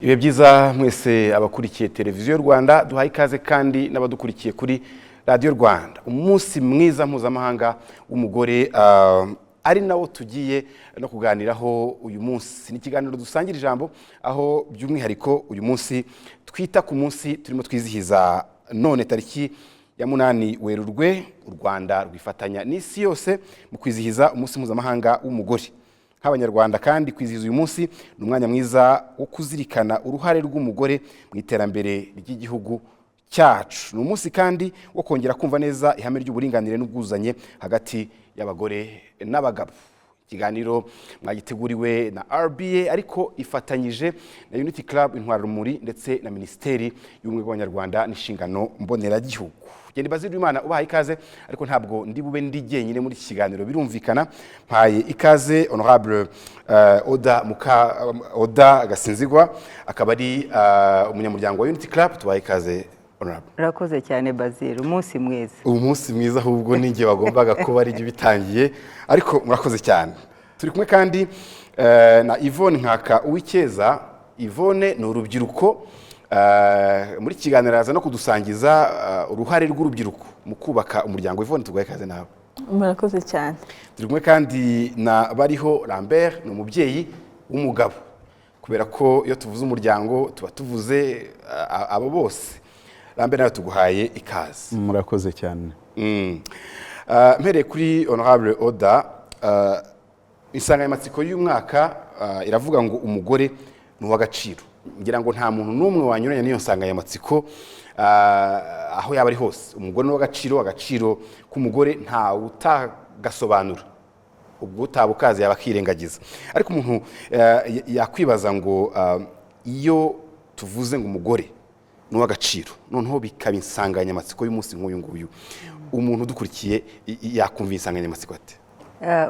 Ibihe byiza mwese abakurikiye Televiziyo Rwanda, duhaye ikaze kandi n'abadukurikiye kuri Radiyo Rwanda. Umunsi mwiza mpuzamahanga w'umugore, ari nawo tugiye no kuganiraho uyu munsi. Ni ikiganiro dusangira ijambo, aho by'umwihariko uyu munsi twita ku munsi turimo twizihiza none, tariki ya 8 Werurwe. U Rwanda rwifatanya n'isi yose mu kwizihiza umunsi mpuzamahanga w'umugore. Nk'Abanyarwanda kandi, kwizihiza uyu munsi ni umwanya mwiza wo kuzirikana uruhare rw'umugore mu iterambere ry'igihugu cyacu. Ni umunsi kandi wo kongera kumva neza ihame ry'uburinganire n'ubwuzuzanye hagati y'abagore n'abagabo. Ikiganiro mwagiteguriwe na RBA, ariko ifatanyije na Unity Club Intwararumuri ndetse na Minisiteri y'Ubumwe bw'Abanyarwanda n'Inshingano Mboneragihugu. Genda Bazil Imana ubahaye ikaze, ariko ntabwo ndi bube ndi jyenyine muri iki kiganiro, birumvikana. Mpaye ikaze Honorable Oda Muka Oda Gasinzigwa, akaba ari umunyamuryango wa Unity Club. Tubahaye ikaze, Honorable. Urakoze cyane, Bazil, umunsi mwiza. Umunsi mwiza, ahubwo ninjye wagombaga kuba ari bitangiye, ariko murakoze cyane. Turi kumwe kandi na Yvonne Nkaka Uwikeza. Yvonne ni urubyiruko. Muri iki kiganiro araza no kudusangiza uruhare rw'urubyiruko mu kubaka umuryango. Yvonne, tuguhaye ikaze nawe. Murakoze cyane. Turi kumwe kandi na Bariho Lambert, ni umubyeyi w'umugabo, kubera ko iyo tuvuze umuryango tuba tuvuze abo bose. Lambert, nawe tuguhaye ikaze. Murakoze cyane. Mpereye kuri Honorable Oda, insanganyamatsiko y'umwaka iravuga ngo "Umugore ni uw'agaciro". Ngira ngo nta muntu n'umwe wanyuranya n'iyo nsanganyamatsiko, aho yaba ari hose. Umugore ni uw'agaciro, agaciro k'umugore ntawe utagasobanura, ubwo utaba ukazi yaba akirengagiza. Ariko umuntu yakwibaza ngo iyo tuvuze ngo umugore ni uw'agaciro, noneho bikaba insanganyamatsiko y'umunsi nk'uyu nguyu, umuntu udukurikiye yakumva insanganyamatsiko ate?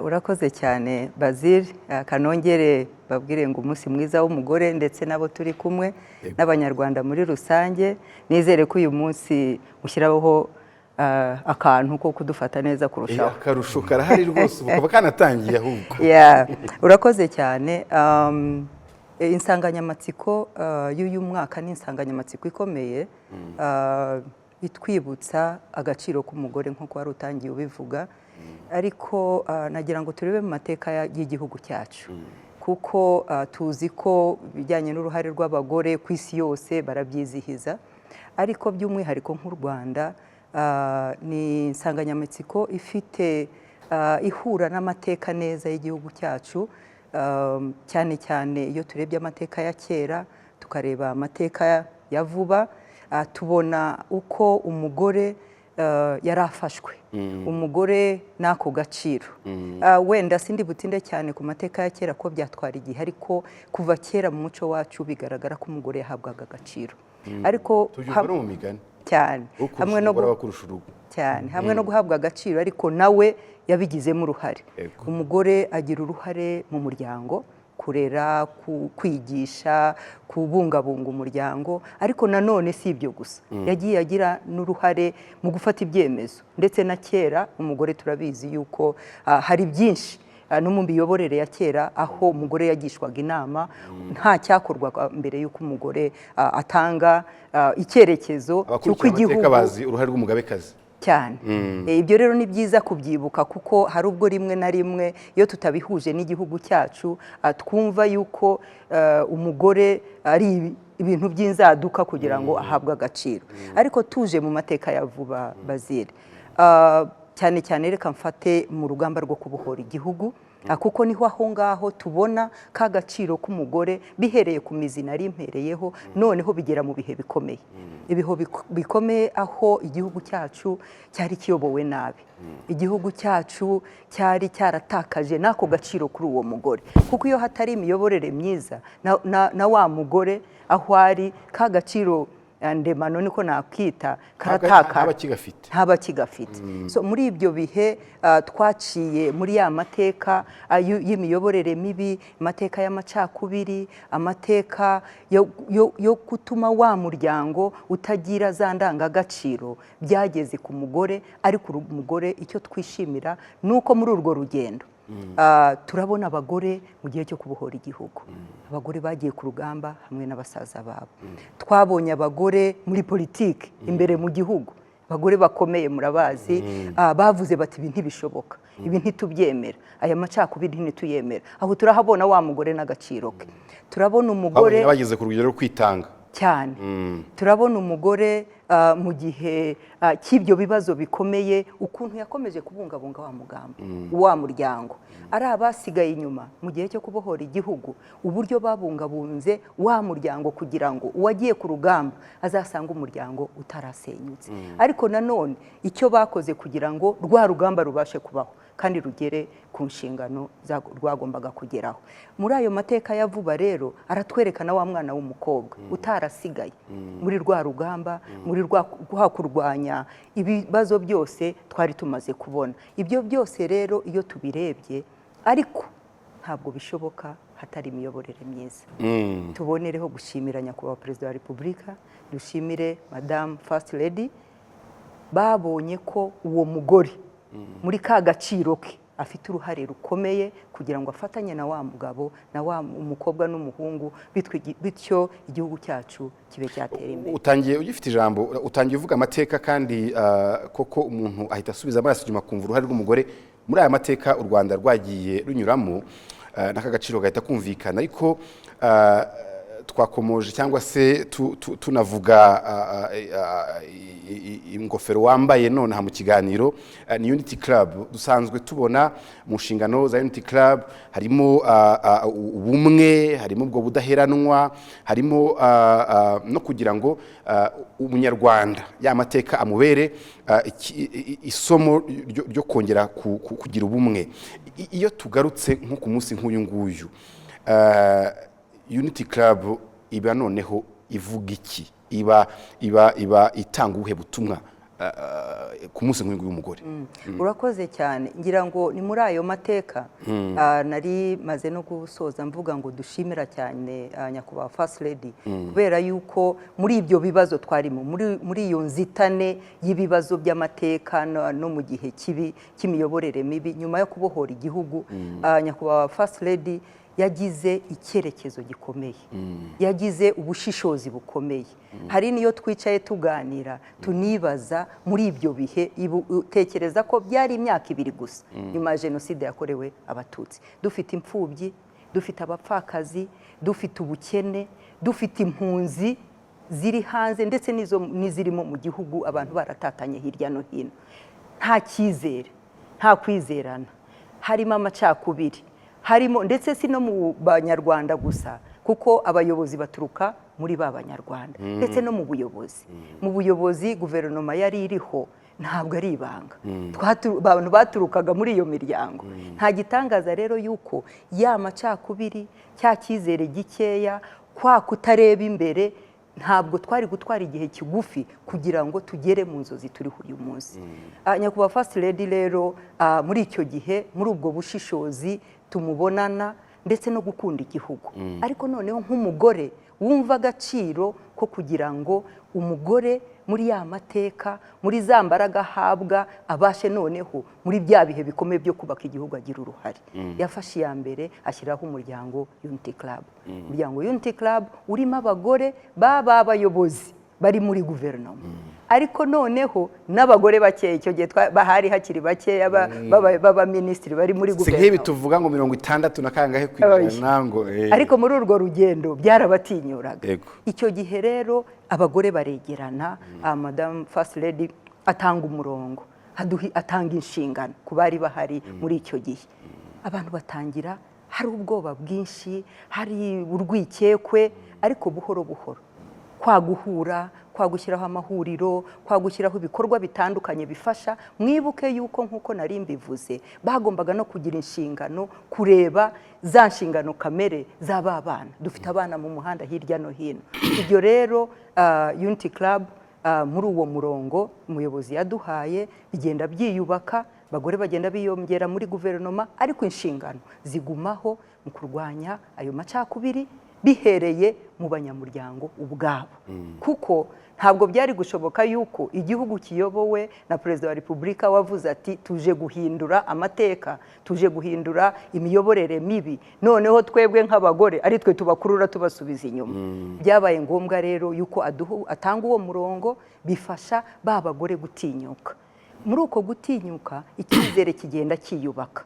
Urakoze cyane, Bazil. Kanongere babwire ngo umunsi mwiza w'umugore, ndetse n'abo turi kumwe n'Abanyarwanda muri rusange. Nizere ko uyu munsi ushyiraho akantu ko kudufata neza kurushaho. Akarusho karahari rwose, ubu kaba kanatangiye ahubwo. Yeah, urakoze cyane. Insanganyamatsiko y'uyu mwaka ni insanganyamatsiko ikomeye, itwibutsa agaciro k'umugore nk'uko wari utangiye ubivuga. Ariko nagira ngo turebe mu mateka y'igihugu cyacu, kuko tuzi ko ibijyanye n'uruhare rw'abagore ku isi yose barabyizihiza, ariko by'umwihariko nk'u Rwanda, ni insanganyamatsiko ifite ihura n'amateka neza y'igihugu cyacu, cyane cyane iyo turebye amateka ya kera, tukareba amateka ya vuba, tubona uko umugore yari afashwe, umugore n'ako gaciro. Wenda sindi butinde cyane ku mateka ya kera ko byatwara igihe, ariko kuva kera mu muco wacu bigaragara ko umugore yahabwaga agaciro, ariko Tubyumva no mu migani. Cyane. Ukurusha Hamwe no umugore aba akurusha urugo. Cyane, hamwe no guhabwa agaciro, ariko nawe yabigizemo uruhare. Umugore agira uruhare mu muryango, kurera, kwigisha, kubungabunga umuryango. Ariko nanone si ibyo gusa, yagiye agira n'uruhare mu gufata ibyemezo. Ndetse na kera umugore turabizi yuko hari byinshi, no mu miyoborere ya kera aho umugore yagishwaga inama, nta cyakorwaga mbere y'uko umugore atanga icyerekezo cy'uko Abakurikira igihugu amateka bazi uruhare rw'umugabekazi. Cyane. Ibyo rero ni byiza kubyibuka, kuko hari ubwo rimwe na rimwe iyo tutabihuje n'igihugu cyacu, twumva yuko umugore ari ibintu by'inzaduka kugira ngo ahabwe agaciro. Ariko tuje mu mateka ya vuba, Bazil, cyane cyane reka mfate mu rugamba rwo kubohora igihugu, kuko niho aho ngaho tubona ka gaciro k'umugore bihereye ku mizi nari mpereyeho, noneho bigera mu bihe bikomeye, ibihe bikomeye aho igihugu cyacu cyari kiyobowe nabi, igihugu cyacu cyari cyaratakaje n'ako gaciro kuri uwo mugore, kuko iyo hatari imiyoborere myiza na wa mugore aho ari ka gaciro ndemano, niko nakwita, karatakara. Ntaba kigafite. Ntaba kigafite. So muri ibyo bihe twaciye muri ya mateka y'imiyoborere mibi, amateka y'amacakubiri, amateka yo gutuma wa muryango utagira za ndangagaciro, byageze ku mugore. Ariko umugore, icyo twishimira ni uko muri urwo rugendo Turabona abagore mu gihe cyo kubohora igihugu, abagore bagiye ku rugamba hamwe n'abasaza babo. Twabonye abagore muri politiki imbere mu gihugu, abagore bakomeye murabazi, bavuze bati: "Ibi ntibishoboka, ibi ntitubyemera, aya macakubiri ntituyemera." Aho turahabona wa mugore n'agaciro ke. Turabona umugore Babonye bageze ku rugero rwo kwitanga. Cyane. Turabona umugore mu gihe cy'ibyo bibazo bikomeye, ukuntu yakomeje kubungabunga wa mugambi, wa muryango, ari abasigaye inyuma mu gihe cyo kubohora igihugu, uburyo babungabunze wa muryango kugira ngo uwagiye ku rugamba azasange umuryango utarasenyutse. Ariko nanone icyo bakoze kugira ngo rwa rugamba rubashe kubaho kandi rugere ku nshingano rwagombaga kugeraho. Muri ayo mateka ya vuba rero aratwereka na wa mwana w'umukobwa utarasigaye muri rwa rugamba, muri rwa kurwanya ibibazo byose twari tumaze kubona. Ibyo byose rero iyo tubirebye, ariko ntabwo bishoboka hatari imiyoborere myiza. Tubonereho gushimira Nyakubahwa Perezida wa Repubulika, dushimire Madamu First Lady, babonye ko uwo mugore muri ka gaciro ke afite uruhare rukomeye kugira ngo afatanye na wa mugabo na wa umukobwa n'umuhungu, bityo igihugu cyacu kibe cyatera imbere. Utangiye ugifite ijambo, utangiye uvuga amateka, kandi koko umuntu ahita asubiza amaso inyuma akumva uruhare rw'umugore muri aya mateka u Rwanda rwagiye runyuramo, n'aka gaciro gahita kumvikana. Ariko twakomoje cyangwa se tunavuga ingofero wambaye nonaha mu kiganiro, ni Unity Club. Dusanzwe tubona mu nshingano za Unity Club harimo ubumwe, harimo ubwo budaheranwa, harimo no kugira ngo umunyarwanda ya mateka amubere isomo ryo kongera kugira ubumwe. Iyo tugarutse nko ku munsi nk'uyu nguyu, Unity Club iba noneho ivuga iki? Iba itanga ubuhe butumwa ku munsi nk'uyu nguyu w'umugore? Urakoze cyane. Ngira ngo ni muri ayo mateka nari maze no gusoza mvuga ngo dushimira cyane Nyakubahwa First Lady, kubera yuko muri ibyo bibazo twarimo, muri iyo nzitane y'ibibazo by'amateka no mu gihe kibi cy'imiyoborere mibi nyuma yo kubohora igihugu, Nyakubahwa First Lady yagize icyerekezo gikomeye, yagize ubushishozi bukomeye. Hari n'iyo twicaye tuganira tunibaza muri ibyo bihe, utekereza ko byari imyaka 2 gusa nyuma ya Jenoside yakorewe Abatutsi, dufite imfubyi, dufite abapfakazi, dufite ubukene, dufite impunzi ziri hanze ndetse n'izirimo mu gihugu, abantu baratatanye hirya no hino, nta cyizere, nta kwizerana, harimo amacakubiri, harimo ndetse si no mu Banyarwanda gusa, kuko abayobozi baturuka muri ba Banyarwanda, ndetse no mu buyobozi guverinoma yari iriho, ntabwo ari ibanga. Abantu baturukaga muri iyo miryango. Nta gitangaza rero yuko ya macakubiri, cya cyizere gikeya, kwa kutareba imbere, ntabwo twari gutwara igihe kigufi kugira ngo tugere mu nzozi turiho uyu munsi. Nyakubahwa First Lady rero, muri icyo gihe, muri ubwo bushishozi tumubonana ndetse no gukunda igihugu, ariko noneho nk'umugore wumva agaciro ko kugira ngo umugore muri ya mateka, muri za mbaraga ahabwa, abashe noneho muri bya bihe bikomeye byo kubaka igihugu agira uruhare, yafashe iya mbere ashyiraho umuryango Unity Club. Umuryango Unity Club urimo abagore baba abayobozi bari muri guverinoma, ariko noneho n'abagore bakeya. Icyo gihe bahari hakiri bakeya b'abaminisitiri bari muri Si nk'ibi guverinoma. tuvuga ngo 60 na kangahe ku Oya. ijana ngo. Ariko muri urwo rugendo byarabatinyuraga. Icyo gihe rero abagore baregerana, Madamu First Lady atanga umurongo, atanga inshingano ku bari bahari muri icyo gihe. Abantu batangira hari ubwoba bwinshi, hari urwikekwe, ariko buhoro buhoro kwa guhura, kwa gushyiraho amahuriro, kwa gushyiraho ibikorwa bitandukanye bifasha. Mwibuke yuko nk'uko nari mbivuze, bagombaga no kugira inshingano, kureba za nshingano kamere z'aba bana dufite, abana mu muhanda hirya no hino. Ibyo rero Unity Club, muri uwo murongo umuyobozi yaduhaye, bigenda byiyubaka, abagore bagenda biyongera muri guverinoma, ariko inshingano zigumaho mu kurwanya ayo macakubiri. Bihereye mu banyamuryango ubwabo, kuko ntabwo byari gushoboka yuko igihugu kiyobowe na Perezida wa Repubulika wavuze ati: "Tuje guhindura amateka, tuje guhindura imiyoborere mibi," noneho twebwe nk'abagore ari twe tubakurura tubasubiza inyuma. Byabaye ngombwa rero yuko atanga uwo murongo, bifasha ba bagore gutinyuka. Muri uko gutinyuka, icyizere kigenda cyiyubaka,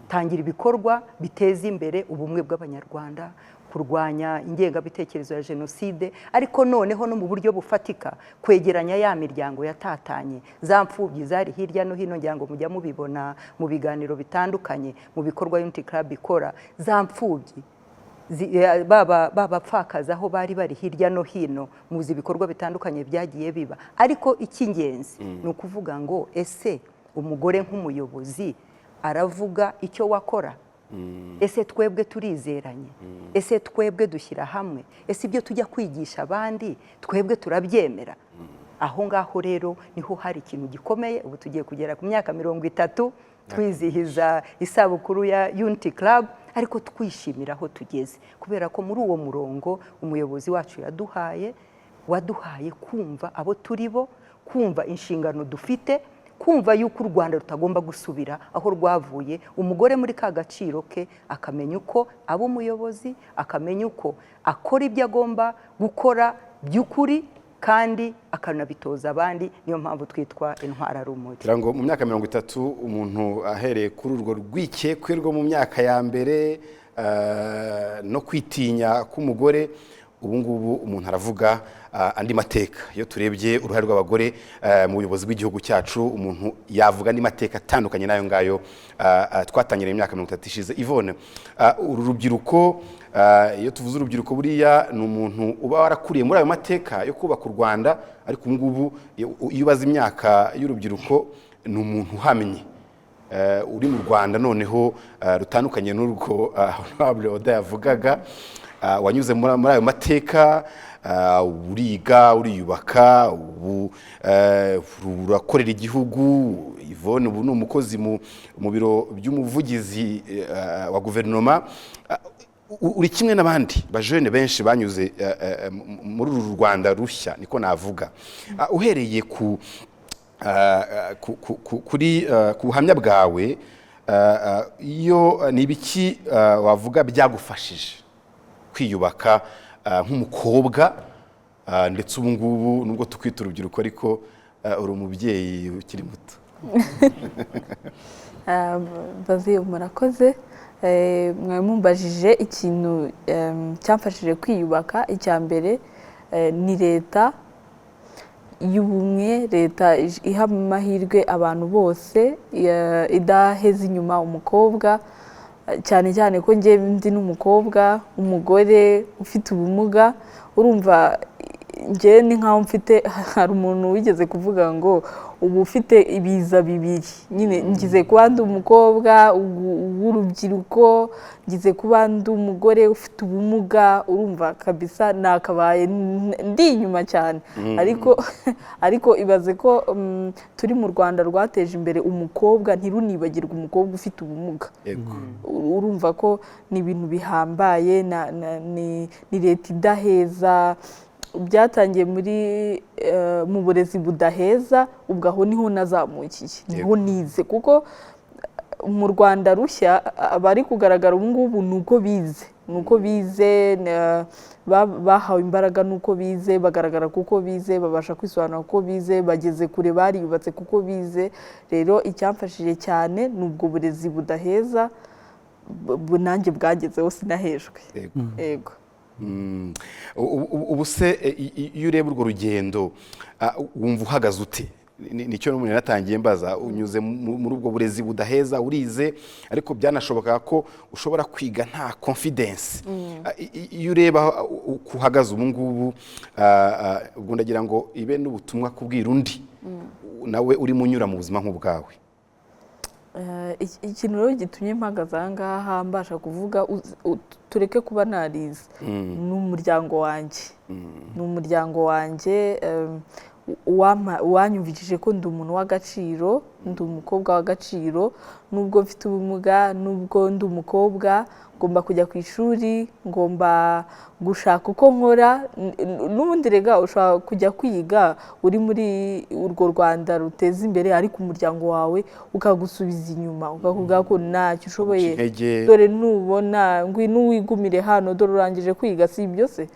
tangira ibikorwa biteza imbere ubumwe bw'Abanyarwanda, kurwanya ingengabitekerezo ya jenoside, ariko noneho no mu buryo bufatika kwegeranya ya miryango yatatanye, za mfubyi zari hirya no hino. Ngira ngo mujya mubibona mu biganiro bitandukanye, mu bikorwa Unity Club ikora, za mfubyi baba bapfakazi aho bari bari hirya no hino, muzi ibikorwa bitandukanye byagiye biba. Ariko icy'ingenzi ni ukuvuga ngo: ese umugore nk'umuyobozi aravuga icyo wakora? Ese twebwe turizeranye? Ese twebwe dushyira hamwe? Ese ibyo tujya kwigisha abandi twebwe turabyemera? Aho ngaho rero niho hari ikintu gikomeye. Ubu tugiye kugera ku myaka 30 twizihiza isabukuru ya Unity Club, ariko twishimira aho tugeze, kubera ko muri uwo murongo umuyobozi wacu yaduhaye, waduhaye kumva abo turi bo, kumva inshingano dufite, kumva yuko u Rwanda rutagomba gusubira aho rwavuye. Umugore muri ka gaciro ke akamenya uko aba umuyobozi, akamenya uko akora ibyo agomba gukora by'ukuri, kandi akanabitoza abandi. Niyo mpamvu twitwa Intwararumuri. Kugira ngo mu myaka 30, umuntu ahereye kuri urwo rwikekwe rwo mu myaka ya mbere no kwitinya k'umugore, ubu ngubu umuntu aravuga andi mateka. Iyo turebye uruhare rw'abagore mu buyobozi bw'igihugu cyacu, umuntu yavuga andi mateka atandukanye n'ayo ngayo twatangiriye imyaka 30 ishize. Yvonne, uru rubyiruko, iyo tuvuze urubyiruko, buriya ni umuntu uba warakuriye muri ayo mateka yo kubaka u Rwanda, ariko ubu ngubu iyo ubaze imyaka y'urubyiruko, ni umuntu uhamye uri mu Rwanda noneho rutandukanye n'urwo Honorable Oda yavugaga, wanyuze muri ayo mateka, uriga, uriyubaka, ubu urakorera igihugu. Yvonne ubu ni umukozi mu biro by'umuvugizi wa guverinoma. Uri kimwe n'abandi bajene benshi banyuze muri uru Rwanda rushya, niko navuga. Uhereye ku ku- ku- ku- kuri ku buhamya bwawe, iyo ni ibiki wavuga byagufashije kwiyubaka nk'umukobwa, ndetse ubu ngubu nubwo tukwita urubyiruko ariko uri umubyeyi ukiri muto? Bazi murakoze. Mwari mumbajije ikintu cyamfashije kwiyubaka. Icya mbere ni leta y'ubumwe, leta iha amahirwe abantu bose, idaheza inyuma umukobwa, cyane cyane ko njye ndi n'umukobwa, umugore ufite ubumuga. Urumva njye ni nkaho mfite, hari umuntu wigeze kuvuga ngo ubu ufite ibiza bibiri nyine: ngize kuba ndi umukobwa w'urubyiruko, ngize kuba ndi umugore ufite ubumuga. Urumva kabisa nakabaye ndi inyuma cyane, ariko ibaze ko turi mu Rwanda rwateje imbere umukobwa, ntirunibagirwe umukobwa ufite ubumuga. Urumva ko ni ibintu bihambaye, ni leta idaheza. Byatangiye muri mu burezi budaheza. Ubwo aho niho nazamukiye, niho nize, kuko mu Rwanda rushya abari kugaragara ubu ngubu ni uko bize, bahawe imbaraga n'uko bize, bagaragara kuko bize, babasha kwisobanura kuko bize, bageze kure, bariyubatse kuko bize. Rero icyamfashije cyane ni ubwo burezi budaheza, nanjye bwagezeho, sinahejwe. Yego. Ubu se iyo ureba urwo rugendo, wumva uhagaze ute? Nicyo n'umuntu yanatangiye mbaza. Unyuze muri ubwo burezi budaheza, urize, ariko byanashobokaga ko ushobora kwiga nta confidence. Iyo ureba uko uhagaze ubu ngubu, ubwo ndagira ngo ibe n'ubutumwa kubwira undi nawe urimo unyura mu buzima nk'ubwawe. Ikintu rero gitumye mpagaze aha ngaha mbasha kuvuga, tureke kuba narize, ni umuryango wanjye, ni umuryango wanjye uwanyumvishije ko ndi umuntu w'agaciro. Ndi umukobwa w'agaciro nubwo mfite ubumuga, nubwo ndi umukobwa, ngomba kujya ku ishuri, ngomba gushaka uko nkora. N'ubundi rega ushobora kujya kwiga uri muri urwo Rwanda ruteza imbere, ariko umuryango wawe ukagusubiza inyuma, ukakubwira ko ntacyo ushoboye. Intege. Dore nubona, ngwino wigumire hano, dore urangije kwiga, si ibyo se?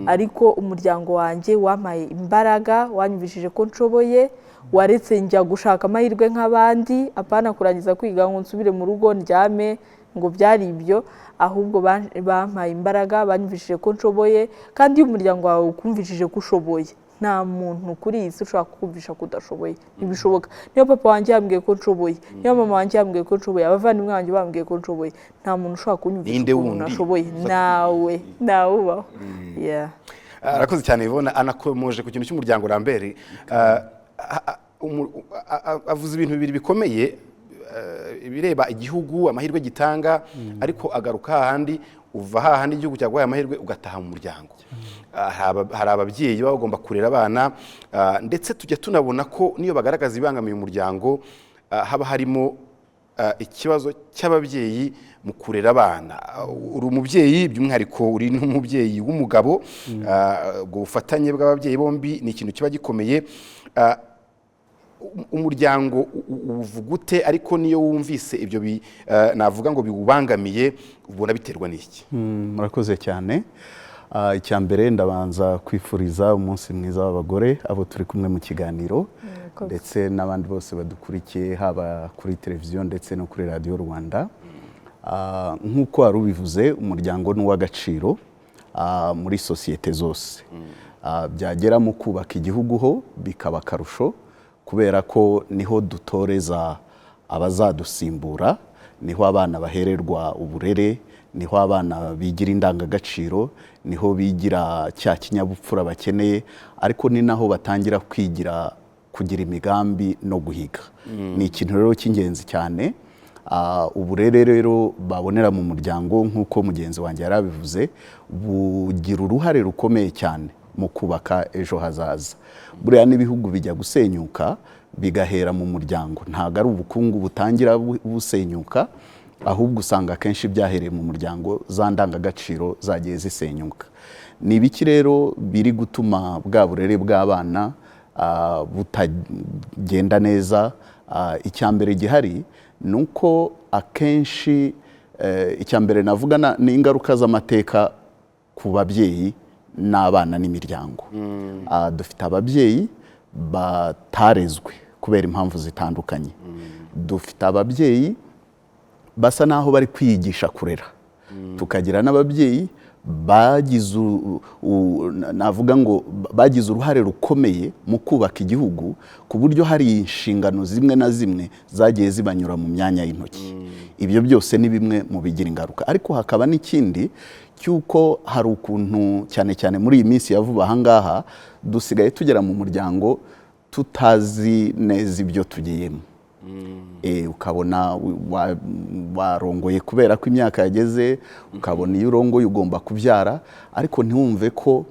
Ariko umuryango wanjye wampaye imbaraga, wanyumvishije ko nshoboye, waretse njya gushaka amahirwe nk'abandi, apana kurangiza kwiga ngo nsubire mu rugo ndyame ngo byari ibyo. Ahubwo bampaye imbaraga, banyumvishije ko nshoboye. Kandi iyo umuryango wawe ukumvishije ko ushoboye, nta muntu kuri iyi si ushobora kukumvisha ko udashoboye, ntibishoboka. Niyo papa wanjye yambwiye ko nshoboye, niyo mama wanjye yambwiye ko nshoboye, abavandimwe banjye bambwiye ko nshoboye, nta muntu ushobora kunyumvisha Ninde ukuntu wundi nashoboye. uza? Nawe nawe ubaho. Yeah. Arakoze cyane Yvonne, anakomoje ku kintu cy'umuryango. Lambert, avuze ibintu bibiri bikomeye, ibireba igihugu, amahirwe gitanga, ariko agaruka hahandi uva, hahandi igihugu cyaguhaye amahirwe ugataha mu muryango. Hari ababyeyi baba bagomba kurera abana, ndetse tujya tunabona ko niyo bagaragaza ibibangamiye umuryango, haba harimo ikibazo cy'ababyeyi mu kurera abana. Uri umubyeyi, by'umwihariko uri n'umubyeyi w'umugabo. Ubwo bufatanye bw'ababyeyi bombi ni ikintu kiba gikomeye. Umuryango uwuvuga ute? Ariko niyo wumvise ibyo navuga ngo biwubangamiye, ubona biterwa n'iki? Murakoze cyane. Icya mbere ndabanza kwifuriza umunsi mwiza w'abagore abo turi kumwe mu kiganiro ndetse n'abandi bose badukurikiye, haba kuri televiziyo ndetse no kuri Radiyo Rwanda. Nk'uko wari ubivuze, umuryango ni uw'agaciro muri sosiyete zose. Byagera mu kubaka igihugu ho bikaba akarusho, kubera ko niho dutoreza abazadusimbura, niho abana bahererwa uburere, niho abana bigira indangagaciro, niho bigira cya kinyabupfura bakeneye, ariko ni naho batangira kwigira kugira imigambi no guhiga. Ni ikintu rero cy'ingenzi cyane. Uburere rero babonera mu muryango, nk'uko mugenzi wanjye yari abivuze, bugira uruhare rukomeye cyane mu kubaka ejo hazaza. Buriya n'ibihugu bijya gusenyuka bigahera mu muryango. Ntabwo ari ubukungu butangira busenyuka, ahubwo usanga akenshi byahereye mu muryango, za ndangagaciro zagiye zisenyuka. Ni ibiki rero biri gutuma bwa burere bw'abana butagenda neza? Icya mbere gihari ni uko akenshi, icya mbere navuga ni ingaruka z'amateka ku babyeyi n'abana n'imiryango. Dufite ababyeyi batarezwe kubera impamvu zitandukanye, dufite ababyeyi basa n'aho bari kwiyigisha kurera, tukagira n'ababyeyi bagize navuga ngo bagize uruhare rukomeye mu kubaka igihugu, ku buryo hari inshingano zimwe na zimwe zagiye zibanyura mu myanya y'intoki. Ibyo byose ni bimwe mu bigira ingaruka. Ariko hakaba n'ikindi cy'uko hari ukuntu, cyane cyane muri iyi minsi ya vuba aha ngaha, dusigaye tugera mu muryango tutazi neza ibyo tugiyemo. Ukabona warongoye kubera ko imyaka yageze, ukabona iyo urongoye ugomba kubyara, ariko ntiwumve ko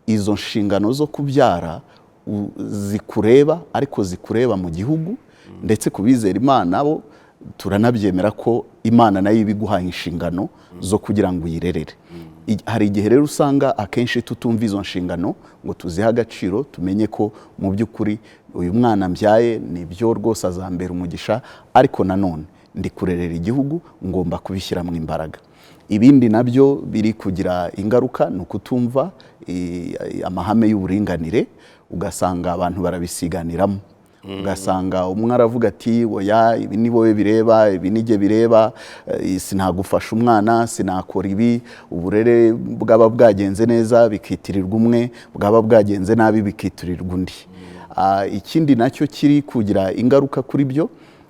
izo nshingano zo kubyara zikureba, ariko zikureba mu gihugu. Ndetse ku bizera Imana bo turanabyemera ko Imana nayo iba iguhaye inshingano zo kugira ngo uyirerere. Hari igihe rero usanga akenshi tutumva izo nshingano ngo tuzihe agaciro, tumenye ko mu by'ukuri uyu mwana mbyaye nibyo rwose azambera umugisha, ariko nanone ndi kurerera igihugu, ngomba kubishyiramo imbaraga. Ibindi nabyo biri kugira ingaruka ni ukutumva amahame y'uburinganire, ugasanga abantu barabisiganiramo, ugasanga umwe aravuga ati: "Oya, ibi ni wowe bireba, ibi ni jye bireba, sinagufasha umwana, sinakora ibi." Uburere bwaba bwagenze neza bikitirirwa umwe, bwaba bwagenze nabi bikitirirwa undi. Ikindi nacyo kiri kugira ingaruka kuri byo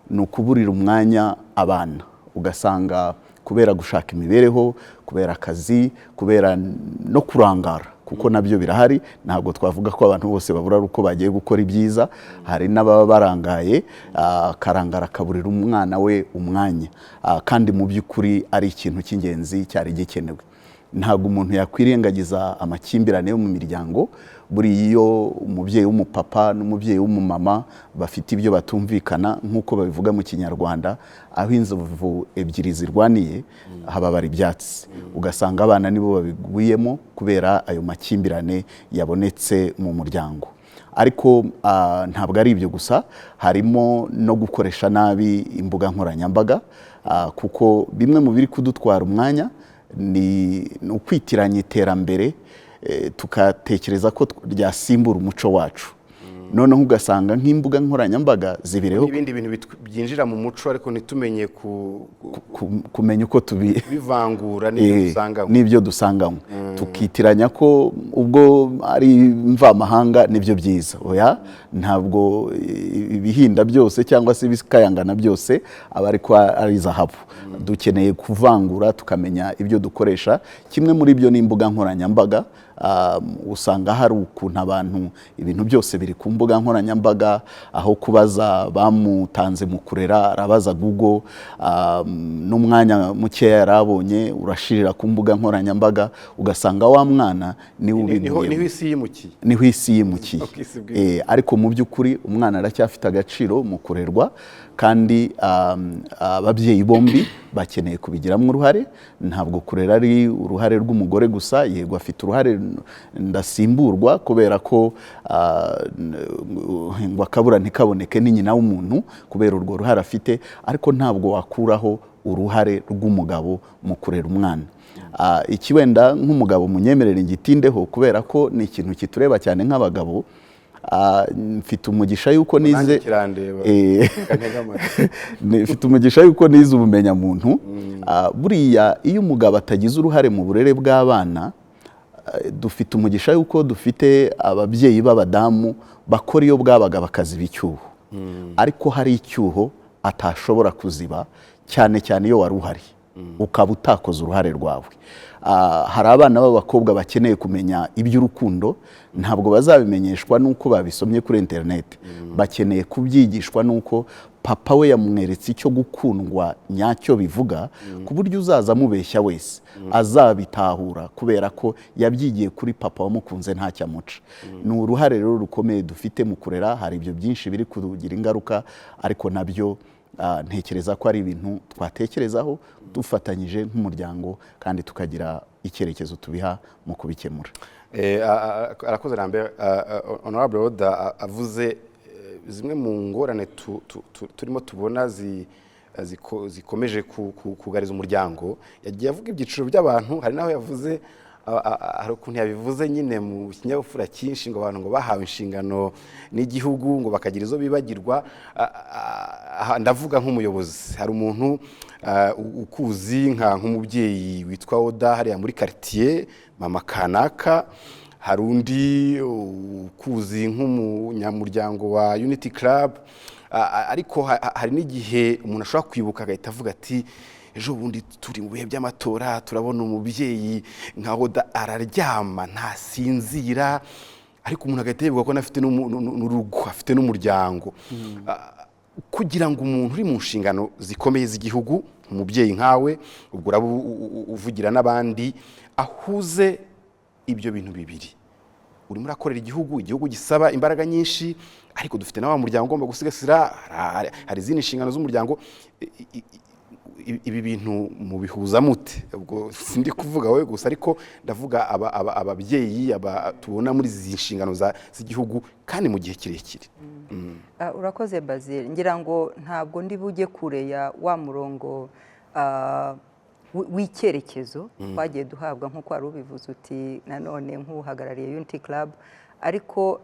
ni ukuburira umwanya abana, ugasanga kubera gushaka imibereho, kubera akazi, kubera no kurangara, kuko nabyo birahari. Ntabwo twavuga ko abantu bose babura ari uko bagiye gukora ibyiza, hari n'ababa barangaye, akarangara akaburira umwana we umwanya, kandi mu by'ukuri ari ikintu cy'ingenzi cyari gikenewe. Ntabwo umuntu yakwirengagiza amakimbirane yo mu miryango. Buriya iyo umubyeyi w'umupapa n'umubyeyi w'umumama bafite ibyo batumvikana, nk'uko babivuga mu Kinyarwanda, aho inzovu ebyiri zirwaniye hababara ibyatsi, ugasanga abana nibo babiguyemo kubera ayo makimbirane yabonetse mu muryango. Ariko ntabwo ari ibyo gusa, harimo no gukoresha nabi imbuga nkoranyambaga, kuko bimwe mu biri kudutwara umwanya ni ukwitiranya iterambere, tukatekereza ko ryasimbura umuco wacu. Noneho ugasanga nk'imbuga nkoranyambaga zibireho n'ibindi bintu byinjira mu muco, ariko ntitumenye kumenya uko tubi bivangura n'ibyo dusanganywe. N'ibyo dusanganywe, tukitiranya ko ubwo ari mvamahanga nibyo byiza. Oya, ntabwo ibihinda byose cyangwa se ibikayangana byose aba ariko ari zahabu. Dukeneye kuvangura, tukamenya ibyo dukoresha. Kimwe muri byo ni imbuga nkoranyambaga. Usanga hari ukuntu abantu ibintu byose biri ku mbuga nkoranyambaga, aho kubaza bamutanze mu kurera arabaza Google, n'umwanya mukeya yari abonye urashirira ku mbuga nkoranyambaga, ugasanga wa mwana niwe Niho ubiguyemo. Niho isi yimukiye. Niho isi yimukiye. Uko isi bwimukiye. Ariko mu by'ukuri umwana aracyafite agaciro mu kurerwa, kandi ababyeyi bombi bakeneye kubigiramo uruhare. Ntabwo kurera ari uruhare rw'umugore gusa. Yego, afite uruhare ndasimburwa, kubera ko ngo akabura ntikaboneke ni nyina w'umuntu, kubera urwo ruhare afite, ariko ntabwo wakuraho uruhare rw'umugabo mu kurera umwana. Iki wenda nk'umugabo munyemerere ngitindeho, kubera ko ni ikintu kitureba cyane nk'abagabo. Mfite umugisha yuko Nanjye nize kirandeba. Reka ntege amatwi. Mfite umugisha yuko nize ubumenyamuntu. Buriya iyo umugabo atagize uruhare mu burere bw'abana, dufite umugisha yuko dufite ababyeyi b'abadamu bakora iyo bwabaga bakaziba icyuho, ariko hari icyuho atashobora kuziba, cyane cyane iyo wari uhari ukaba utakoze uruhare rwawe. Hari abana b'abakobwa bakeneye kumenya iby'urukundo. Ntabwo bazabimenyeshwa n'uko babisomye kuri interineti, bakeneye kubyigishwa n'uko papa we yamweretse icyo gukundwa nyacyo bivuga, ku buryo uzaza amubeshya wese azabitahura, kubera ko yabyigiye kuri papa wamukunze ntacyo amuca. Ni uruhare rero rukomeye dufite mu kurera. Hari ibyo byinshi biri kugira ingaruka, ariko nabyo ntekereza ko ari ibintu twatekerezaho dufatanyije nk'umuryango, kandi tukagira icyerekezo tubiha mu kubikemura. Arakoze Lambert. Honorable Oda avuze zimwe mu ngorane turimo tubona zikomeje kugariza umuryango. Yagiye avuga ibyiciro by'abantu, hari n'aho yavuze hari ukuntu yabivuze nyine mu kinyabupfura cyinshi, ngo abantu ngo bahawe inshingano n'igihugu ngo bakagira izo bibagirwa. Ndavuga nk'umuyobozi, hari umuntu ukuzi nk'umubyeyi witwa Oda hariya muri quartier, mama kanaka, hari undi ukuzi nk'umunyamuryango wa Unity Club, ariko hari n'igihe umuntu ashobora kwibuka agahita avuga ati: "Ejo bundi turi mu bihe by'amatora, turabona umubyeyi nka Oda araryama ntasinzira," ariko umuntu agahita yibuka ko anafite n'urugo, afite n'umuryango. Kugira ngo umuntu uri mu nshingano zikomeye z'igihugu, umubyeyi nkawe, ubwo uraba uvugira n'abandi, ahuze ibyo bintu bibiri: urimo urakorera igihugu, igihugu gisaba imbaraga nyinshi, ariko dufite na wa muryango ugomba gusigasira, hari izindi nshingano z'umuryango. Ibi bintu mubihuza mute? Ubwo sindi kuvuga wowe gusa, ariko ndavuga ababyeyi tubona muri izi nshingano z'igihugu kandi mu gihe kirekire. Urakoze Basile. Ngira ngo ntabwo ndi bujye kure ya wa murongo w'icyerekezo twagiye duhabwa, nk'uko wari ubivuze uti nanone nk'uhagarariye Unity Club, ariko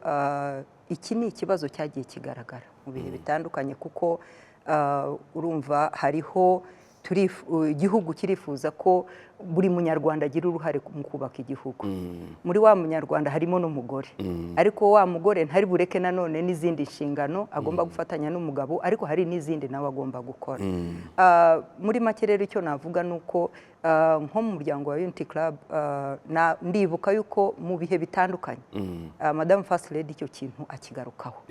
iki ni ikibazo cyagiye kigaragara mu bihe bitandukanye, kuko urumva hariho igihugu kirifuza ko buri Munyarwanda agira uruhare mu kubaka igihugu. Muri wa Munyarwanda harimo n'umugore, ariko wa mugore ntari bureke nanone n'izindi nshingano agomba gufatanya n'umugabo, ariko hari n'izindi nawe agomba gukora. Muri make rero, icyo navuga ni uko nko mu muryango wa Unity Club, ndibuka yuko mu bihe bitandukanye Madame First Lady icyo kintu akigarukaho,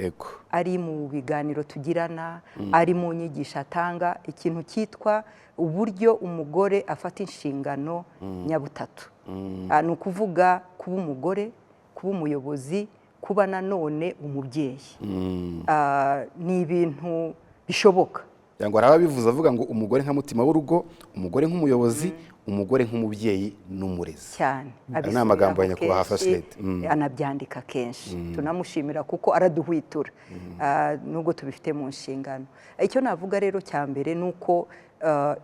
ari mu biganiro tugirana, ari mu nyigisho atanga, ikintu cyitwa uburyo umugore afata inshingano nyabutatu. Ni ukuvuga kuba umugore, kuba umuyobozi, kuba nanone umubyeyi. Ni ibintu bishoboka. Ngo hari ababivuze avuga ngo umugore nka mutima w'urugo, umugore nk'umuyobozi, umugore nk'umubyeyi n'umurezi. Cyane. Ayo ni amagambo ya Abisubiraho nyakubahwa kenshi, First Lady. Anabyandika kenshi, tunamushimira kuko araduhwitura, nubwo tubifite mu nshingano. Icyo navuga rero cya mbere ni uko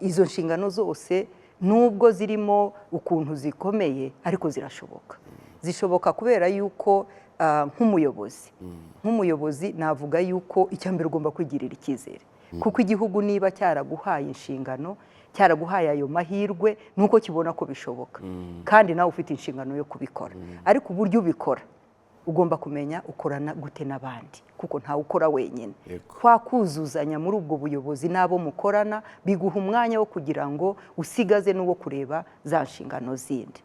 izo nshingano zose, nubwo zirimo ukuntu zikomeye, ariko zirashoboka. Zishoboka kubera yuko nk'umuyobozi navuga yuko icya mbere ugomba kwigirira icyizere, kuko igihugu niba cyaraguhaye inshingano, cyaraguhaye ayo mahirwe, ni uko kibona ko bishoboka, kandi nawe ufite inshingano yo kubikora. Ariko uburyo ubikora, ugomba kumenya ukorana gute n'abandi, kuko ntawe ukora wenyine. Kwa kuzuzanya muri ubwo buyobozi n'abo mukorana biguha umwanya wo kugira ngo usigaze n'uwo kureba za nshingano zindi.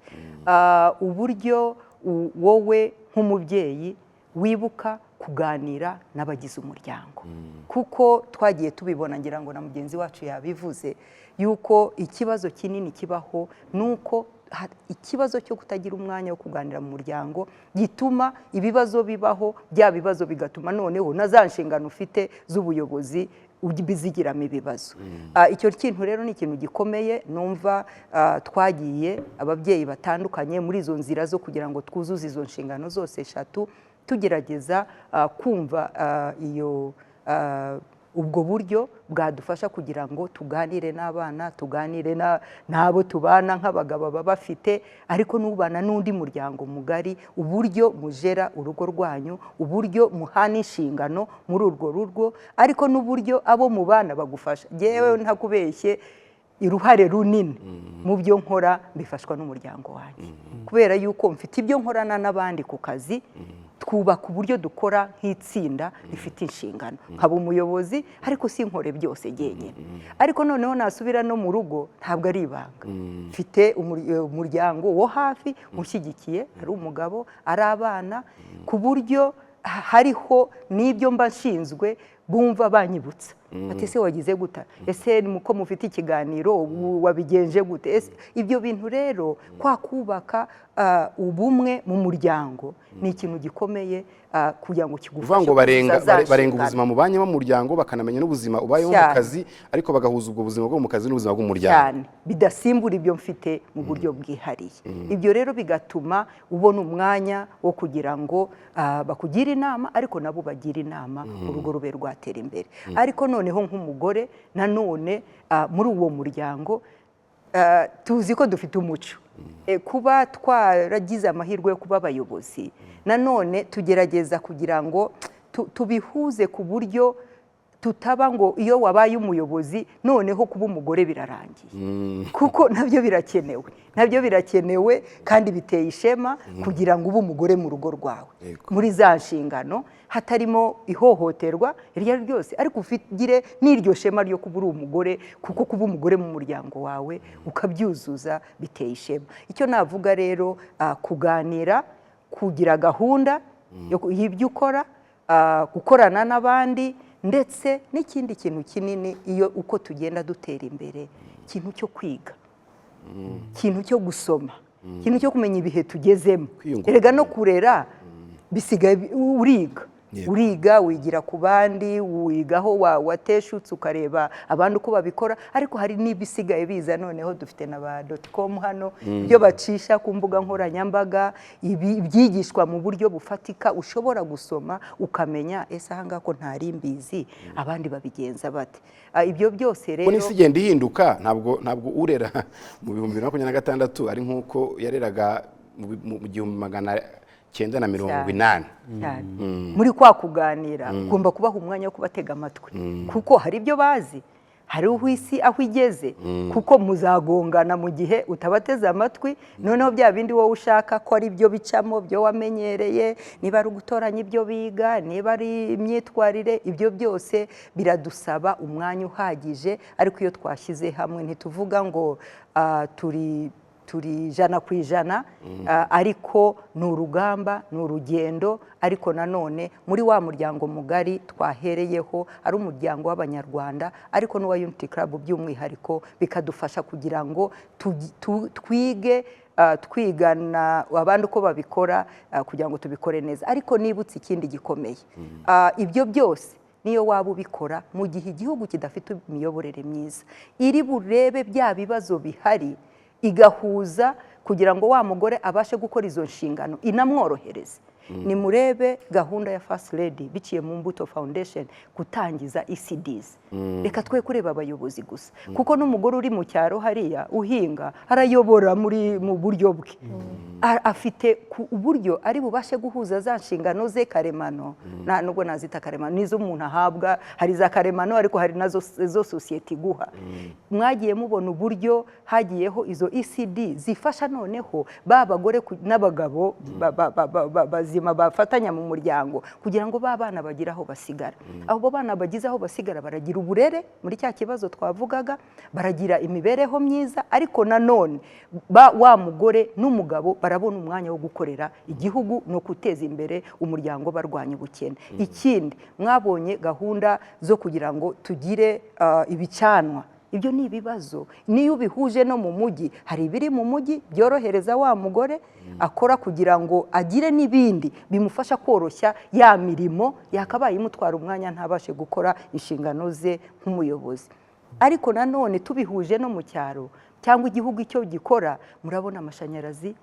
Uburyo wowe nk'umubyeyi wibuka kuganira n'abagize umuryango, kuko twagiye tubibona, ngira ngo na mugenzi wacu yabivuze, yuko ikibazo kinini kibaho ni uko ikibazo cyo kutagira umwanya wo kuganira mu muryango gituma ibibazo bibaho. Bya bibazo bigatuma noneho na za nshingano ufite z'ubuyobozi bizigiramo ibibazo. Icyo kintu rero ni ikintu gikomeye. Numva twagiye ababyeyi batandukanye muri izo nzira zo kugira ngo twuzuze izo nshingano zose eshatu, tugerageza kumva iyo ubwo buryo bwadufasha kugira ngo tuganire n'abana, tuganire n'abo tubana nk'abagabo baba bafite, ariko n'ubana n'undi muryango mugari, uburyo mujera urugo rwanyu, uburyo muhana inshingano muri urwo rugo, ariko n'uburyo abo mubana bagufasha. Yewe, ntakubeshye, uruhare runini mu byo nkora mbifashwa n'umuryango wanjye, kubera yuko mfite ibyo nkorana n'abandi ku kazi, twubaka uburyo dukora nk'itsinda rifite inshingano, nkaba umuyobozi ariko sinkore byose jyenyine. Ariko noneho nasubira no mu rugo, ntabwo ari ibanga, mfite umuryango wo hafi ushyigikiye, ari umugabo, ari abana, ku buryo hariho n'ibyo mba nshinzwe bumva banyibutsa, ati: "Ese wagize gute? Ese ko mufite ikiganiro wabigenje gute?" Ese ibyo bintu rero, kwa kubaka ubumwe mu muryango ni ikintu gikomeye kugira ngo Uvuga kigufashe ngo barenga kuzuza za barenga nshingano. ubuzima mubanyemo mu muryango, bakanamenya n'ubuzima ubayeho mu kazi, ariko bagahuza ubwo buzima bwo mu kazi n'ubuzima bw'umuryango. Cyane, bidasimbura ibyo mfite mu buryo bwihariye. Ibyo rero bigatuma ubona umwanya wo kugira ngo bakugire inama, ariko nabo bagire inama, urugo rube rwatera imbere. Ariko noneho nk'umugore nanone muri uwo muryango, tuzi ko dufite umuco. Kuba twaragize amahirwe yo kuba abayobozi, nanone tugerageza kugira ngo tubihuze ku buryo tutaba ngo iyo wabaye umuyobozi noneho kuba umugore birarangiye, kuko nabyo birakenewe, nabyo birakenewe kandi biteye ishema kugira ngo ube umugore mu rugo rwawe muri za nshingano, hatarimo ihohoterwa iryo ari ryo ryose, ariko ufigire n'iryo shema ryo kuba uri umugore, kuko kuba umugore mu muryango wawe ukabyuzuza biteye ishema. Icyo navuga rero, kuganira, kugira gahunda y'ibyo ukora, gukorana n'abandi, ndetse n'ikindi kintu kinini, iyo uko tugenda dutera imbere, ikintu cyo kwiga, ikintu cyo gusoma, ikintu cyo kumenya ibihe tugezemo. Kwiyungura. Erega no kurera bisigaye uriga. Uriga, wigira ku bandi, wigaho wateshutse, ukareba abandi uko babikora. Ariko hari n'ibisigaye biza noneho, dufite na ba .com hano, ibyo bacisha ku mbuga nkoranyambaga, ibi ibyigishwa mu buryo bufatika ushobora gusoma ukamenya: ese aha ngaha ko ntari mbizi, abandi babigenza bate? Ibyo byose Ko rero n'isi igenda ihinduka, ntabwo urera mu 2026 ari nk'uko yareraga mu 1980. Cyane. Muri kwa kuganira ugomba kubaha umwanya wo kubatega amatwi, kuko hari ibyo bazi, hari aho isi aho igeze, kuko muzagongana mu gihe utabateze amatwi. Noneho bya bindi wowe ushaka ko ari byo bicamo, byo wamenyereye, niba ari ugutoranya ibyo biga, niba ari imyitwarire, ibyo byose biradusaba umwanya uhagije. Ariko iyo twashyize hamwe, ntituvuga ngo turi 100%, ariko ni urugamba, ni urugendo. Ariko nanone muri wa muryango mugari twahereyeho, ari umuryango w'Abanyarwanda, ariko n'uwa Unity Club by'umwihariko, bikadufasha kugira ngo twige. twigana abandi uko babikora, kugira ngo tubikore neza. Ariko nibutse ikindi gikomeye. Ibyo byose niyo waba ubikora, mu gihe igihugu kidafite imiyoborere myiza iri burebe bya bibazo bihari, igahuza kugira ngo wa mugore abashe gukora izo nshingano, inamworohereze. Nimurebe gahunda ya First Lady biciye mu Mbuto Foundation gutangiza ECDs. Reka twe kureba abayobozi gusa, kuko n'umugore uri mu cyaro hariya uhinga arayobora muri mu buryo bwe. Afite ku uburyo ari bubashe guhuza za nshingano ze karemano, nta nubwo nazita karemano, nizo umuntu ahabwa. Hari za karemano, ariko hari nazo zo sosiyete iguha. Mwagiye mubona uburyo hagiyeho izo ECD zifasha noneho ba bagore n'abagabo bazima bafatanya mu muryango kugira ngo ba bana bagire aho basigara. Abo bana bagize aho basigara baragira uburere muri cya kibazo twavugaga, baragira imibereho myiza, ariko nanone wa mugore n'umugabo barabona umwanya wo gukorera igihugu no guteza imbere umuryango barwanya ubukene. Ikindi, mwabonye gahunda zo kugira ngo tugire ibicanwa. Ibyo ni ibibazo. Niyo ubihuje no mu mujyi, hari ibiri mu mujyi byorohereza wa mugore akora kugira ngo agire n'ibindi bimufasha koroshya ya mirimo yakabaye imutwara umwanya, ntabashe gukora inshingano ze nk'umuyobozi. Ariko nanone tubihuje no mu cyaro cyangwa igihugu icyo gikora, murabona amashanyarazi.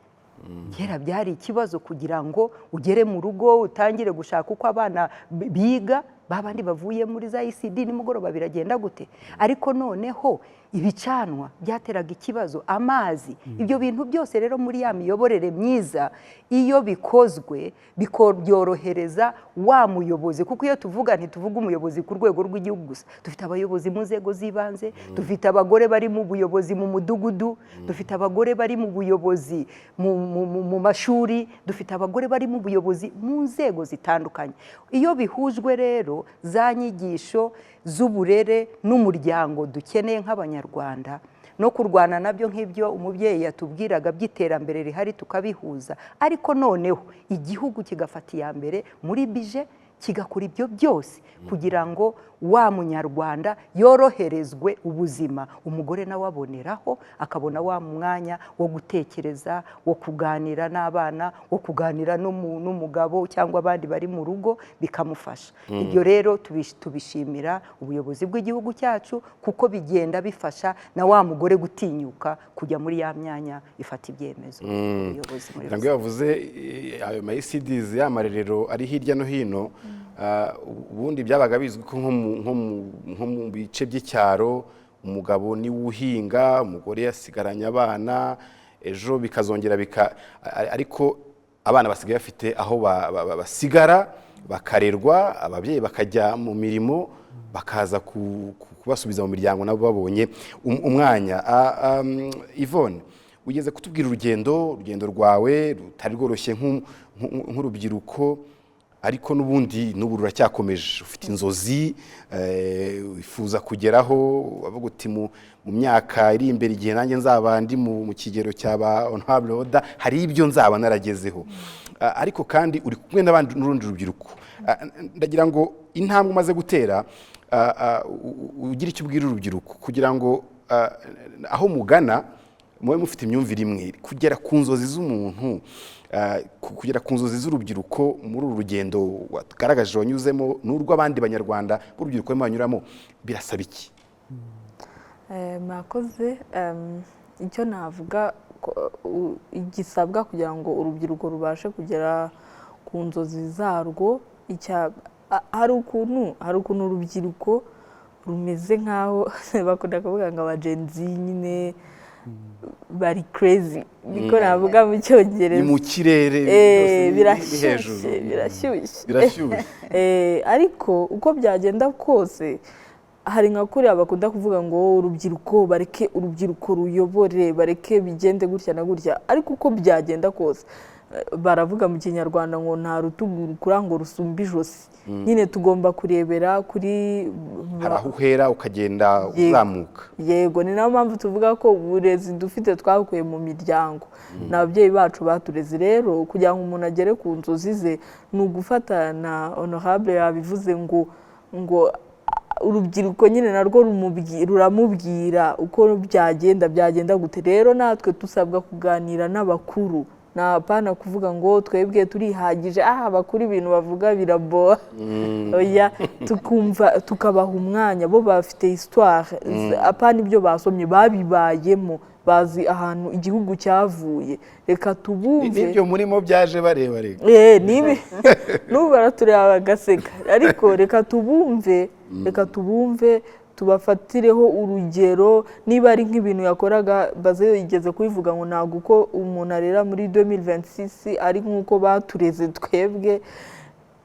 Kera byari ikibazo kugira ngo ugere mu rugo utangire gushaka uko abana biga, babandi bavuye muri za ECD nimugoroba biragenda gute. Ariko noneho ibicanwa byateraga ikibazo, amazi. Ibyo bintu byose rero muri ya miyoborere myiza, iyo bikozwe byorohereza wa muyobozi, kuko iyo tuvuga ntituvuga umuyobozi ku rwego rw'igihugu gusa. Dufite abayobozi mu nzego z'ibanze, dufite abagore bari mu buyobozi mu mudugudu, dufite abagore bari mu buyobozi mu mashuri, dufite abagore bari mu buyobozi mu nzego zitandukanye. Iyo bihujwe rero, za nyigisho z'uburere n'umuryango dukeneye nk'Abanyarwanda no kurwana nabyo, nk'ibyo umubyeyi yatubwiraga by'iterambere rihari, tukabihuza, ariko noneho igihugu kigafata iya mbere muri budget, kigakora ibyo byose kugira ngo wa Munyarwanda yoroherezwe ubuzima, umugore nawe aboneraho akabona wa mwanya wo gutekereza, wo kuganira n'abana, wo kuganira n'umugabo cyangwa abandi bari mu rugo, bikamufasha. Ibyo rero tubishimira ubuyobozi bw'igihugu cyacu, kuko bigenda bifasha na wa mugore gutinyuka kujya muri ya myanya ifata ibyemezo, ubuyobozi muri Ngira ngo iyo bavuze ayo ma ECDs, ya marerero ari hirya no hino, ubundi byabaga bizwi ko nko mu bice by'icyaro umugabo niwe uhinga, umugore yasigaranye abana, ejo bikazongera bika ariko abana basigaye bafite aho basigara bakarerwa, ababyeyi bakajya mu mirimo, bakaza kubasubiza mu miryango nabo babonye umwanya. Yvonne, ugeze kutubwira urugendo rwawe rutari rworoshye nk'urubyiruko, ariko n'ubundi n'ubu ruracyakomeje. Ufite inzozi wifuza kugeraho, wavuga uti mu myaka iri imbere, igihe nanjye nzaba ndi mu kigero cya ba Honorable Oda, hari ibyo nzaba naragezeho. Ariko kandi uri kumwe n'abandi n'urundi rubyiruko. Ndagira ngo intambwe umaze gutera, ugire icyo ubwira urubyiruko kugira ngo aho mugana mube mufite imyumvire imwe. Kugera ku nzozi z'umuntu, kugera ku nzozi z'urubyiruko muri uru rugendo wagaragaje wanyuzemo n'urw'abandi Banyarwanda b'urubyiruko barimo banyuramo, birasaba iki? Murakoze. Icyo navuga gisabwa kugira ngo urubyiruko rubashe kugera ku nzozi zarwo, hari ukuntu urubyiruko rumeze nk'aho bakunda kuvuga ngo aba Gen Z nyine bari crazy, niko navuga mu Cyongereza. Ni mu kirere byose, ni Birashyushye. hejuru. Birashyushye. Birashyushye. Ariko uko byagenda kose, hari nka kuriya bakunda kuvuga ngo urubyiruko, bareke urubyiruko ruyobore, bareke bigende gutya na gutya. Ariko uko byagenda kose, baravuga mu Kinyarwanda ngo nta rutugu rukura ngo rusumbe ijosi. Nyine tugomba kurebera kuri Hari aho uhera ukagenda uzamuka. Yego, ni nayo mpamvu tuvuga ko uburezi dufite twabukuye mu miryango, ni ababyeyi bacu batureze. Rero kugira ngo umuntu agere ku nzozi ze ni ugufatana. Honorable yabivuze ngo Urubyiruko nyine narwo ruramubwira uko byagenda gute. Rero natwe dusabwa kuganira n'abakuru, apana kuvuga ngo twebwe turihagije, abakuru ibintu bavuga biraboha. Oya, tukumva, tukabaha umwanya. Bo bafite histoire, apana ibyo basomye, babibayemo, bazi ahantu igihugu cyavuye. Reka tubumve. N'ibyo murimo byaje bareba reka. Nibi n'ubu baratureba bagaseka, ariko reka tubumve, reka tubumve, tubafatireho urugero. Niba ari nk'ibintu yakoraga, baze yigeze kubivuga ngo ntabwo uko umuntu arera muri 2026 ari nk'uko batureze twebwe.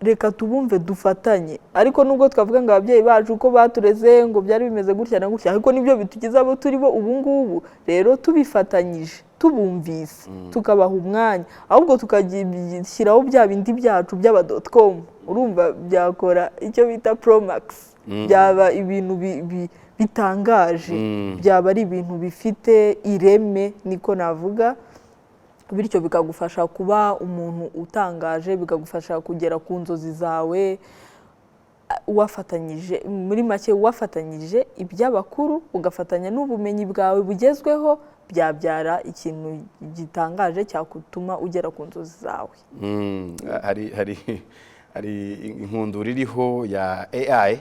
Reka tubumve, dufatanye. Ariko nubwo twavuga ngo ababyeyi bacu uko batureze ngo byari bimeze gutya na gutya, ariko nibyo bitugize abo turi bo ubu ngubu. Rero tubifatanyije, tubumvise, tukabaha umwanya, ahubwo tukagishyiraho bya bindi byacu by'aba dot com, urumva byakora icyo bita promax, byaba ibintu bitangaje, byaba ari ibintu bifite ireme, niko navuga. Bityo bikagufasha kuba umuntu utangaje, bikagufasha kugera ku nzozi zawe wafatanyije. Muri make, wafatanyije iby'abakuru, ugafatanya n'ubumenyi bwawe bugezweho, byabyara ikintu gitangaje cyakutuma ugera ku nzozi zawe. Hari inkundura iriho ya AI,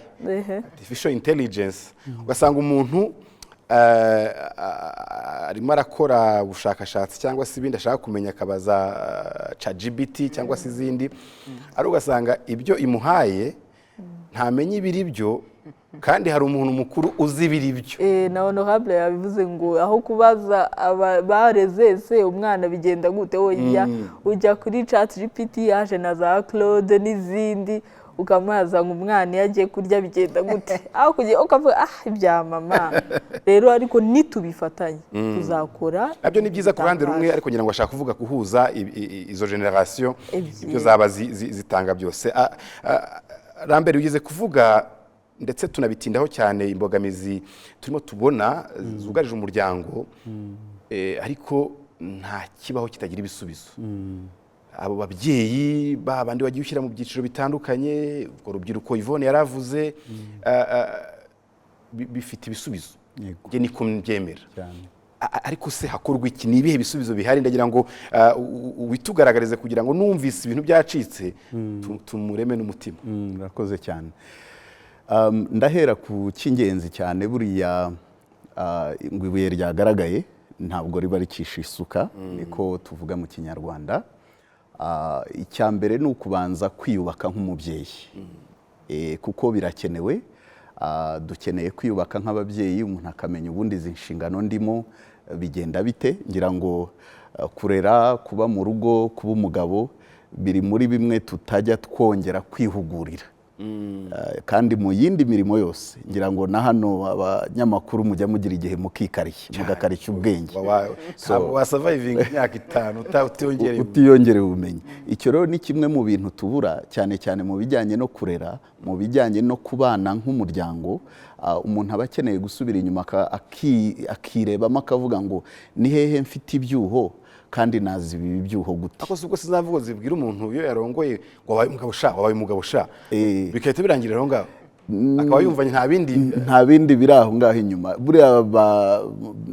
artificial intelligence, ugasanga umuntu arimo arakora ubushakashatsi cyangwa se ibindi ashaka kumenya, akabaza ChatGPT cyangwa se izindi, ariko ugasanga ibyo imuhaye ntamenye ibiri byo, kandi hari umuntu mukuru uzi ibiri byo. Na honorable yabivuze ngo aho kubaza bareze se umwana bigenda gute, oya, ujya kuri Chat GPT, yaje na za Claude n'izindi, ukamubaza ngo umwana iyo agiye kurya bigenda gute, aho kugira ukavuga ibya mama. Rero ariko nitubifatanye tuzakora. Nabyo ni byiza ku ruhande rumwe, bitangaje. ariko ngira ngo ashaka kuvuga guhuza izo generation, Ebyiri. ibyo zaba zitanga byose. Lambert, ugeze kuvuga ndetse tunabitindaho cyane imbogamizi turimo tubona zugarije umuryango, ariko nta kibaho kitagira ibisubizo. Abo babyeyi ba bandi wagiye ushyira mu byiciro bitandukanye, urwo rubyiruko Yvonne yaravuze, bifite ibisubizo. Njye niko mbyemera. Cyane. Ariko se hakorwa iki? Ni ibihe bisubizo bihari? Ndagira ngo witugaragarize kugira ngo numvise ibintu byacitse tumureme n'umutima. Urakoze cyane. Ndahera ku cy'ingenzi cyane. Buriya ngo ibuye ryagaragaye ntabwo riba ricisha isuka, niko tuvuga mu Kinyarwanda. Icya mbere ni ukubanza kwiyubaka nk'umubyeyi, kuko birakenewe. Dukeneye kwiyubaka nk'ababyeyi, umuntu akamenya ubundi izi nshingano ndimo bigenda bite. Ngira ngo kurera, kuba mu rugo, kuba umugabo biri muri bimwe tutajya twongera kwihugurira. Kandi mu yindi mirimo yose, ngira ngo na hano abanyamakuru mujya mugira igihe mukikarishya, mugakarishya ubwenge. Ntabwo wasurvivinga imyaka 5 utiyongereye. Utiyongereye ubumenyi. Icyo rero ni kimwe mu bintu tubura cyane cyane mu bijyanye no kurera, mu bijyanye no kubana nk'umuryango. Umuntu aba akeneye gusubira inyuma akirebamo, akavuga ngo ni hehe mfite ibyuho, kandi nazi ibi byuho gute? Ariko si ubwo sizavuga zibwira umuntu iyo yarongoye ngo wabaye umugabo sha, wabaye umugabo sha, bigahita birangirira aho ngaho, akaba yumvanye nta bindi. Nta bindi biri aho ngaho inyuma. Buriya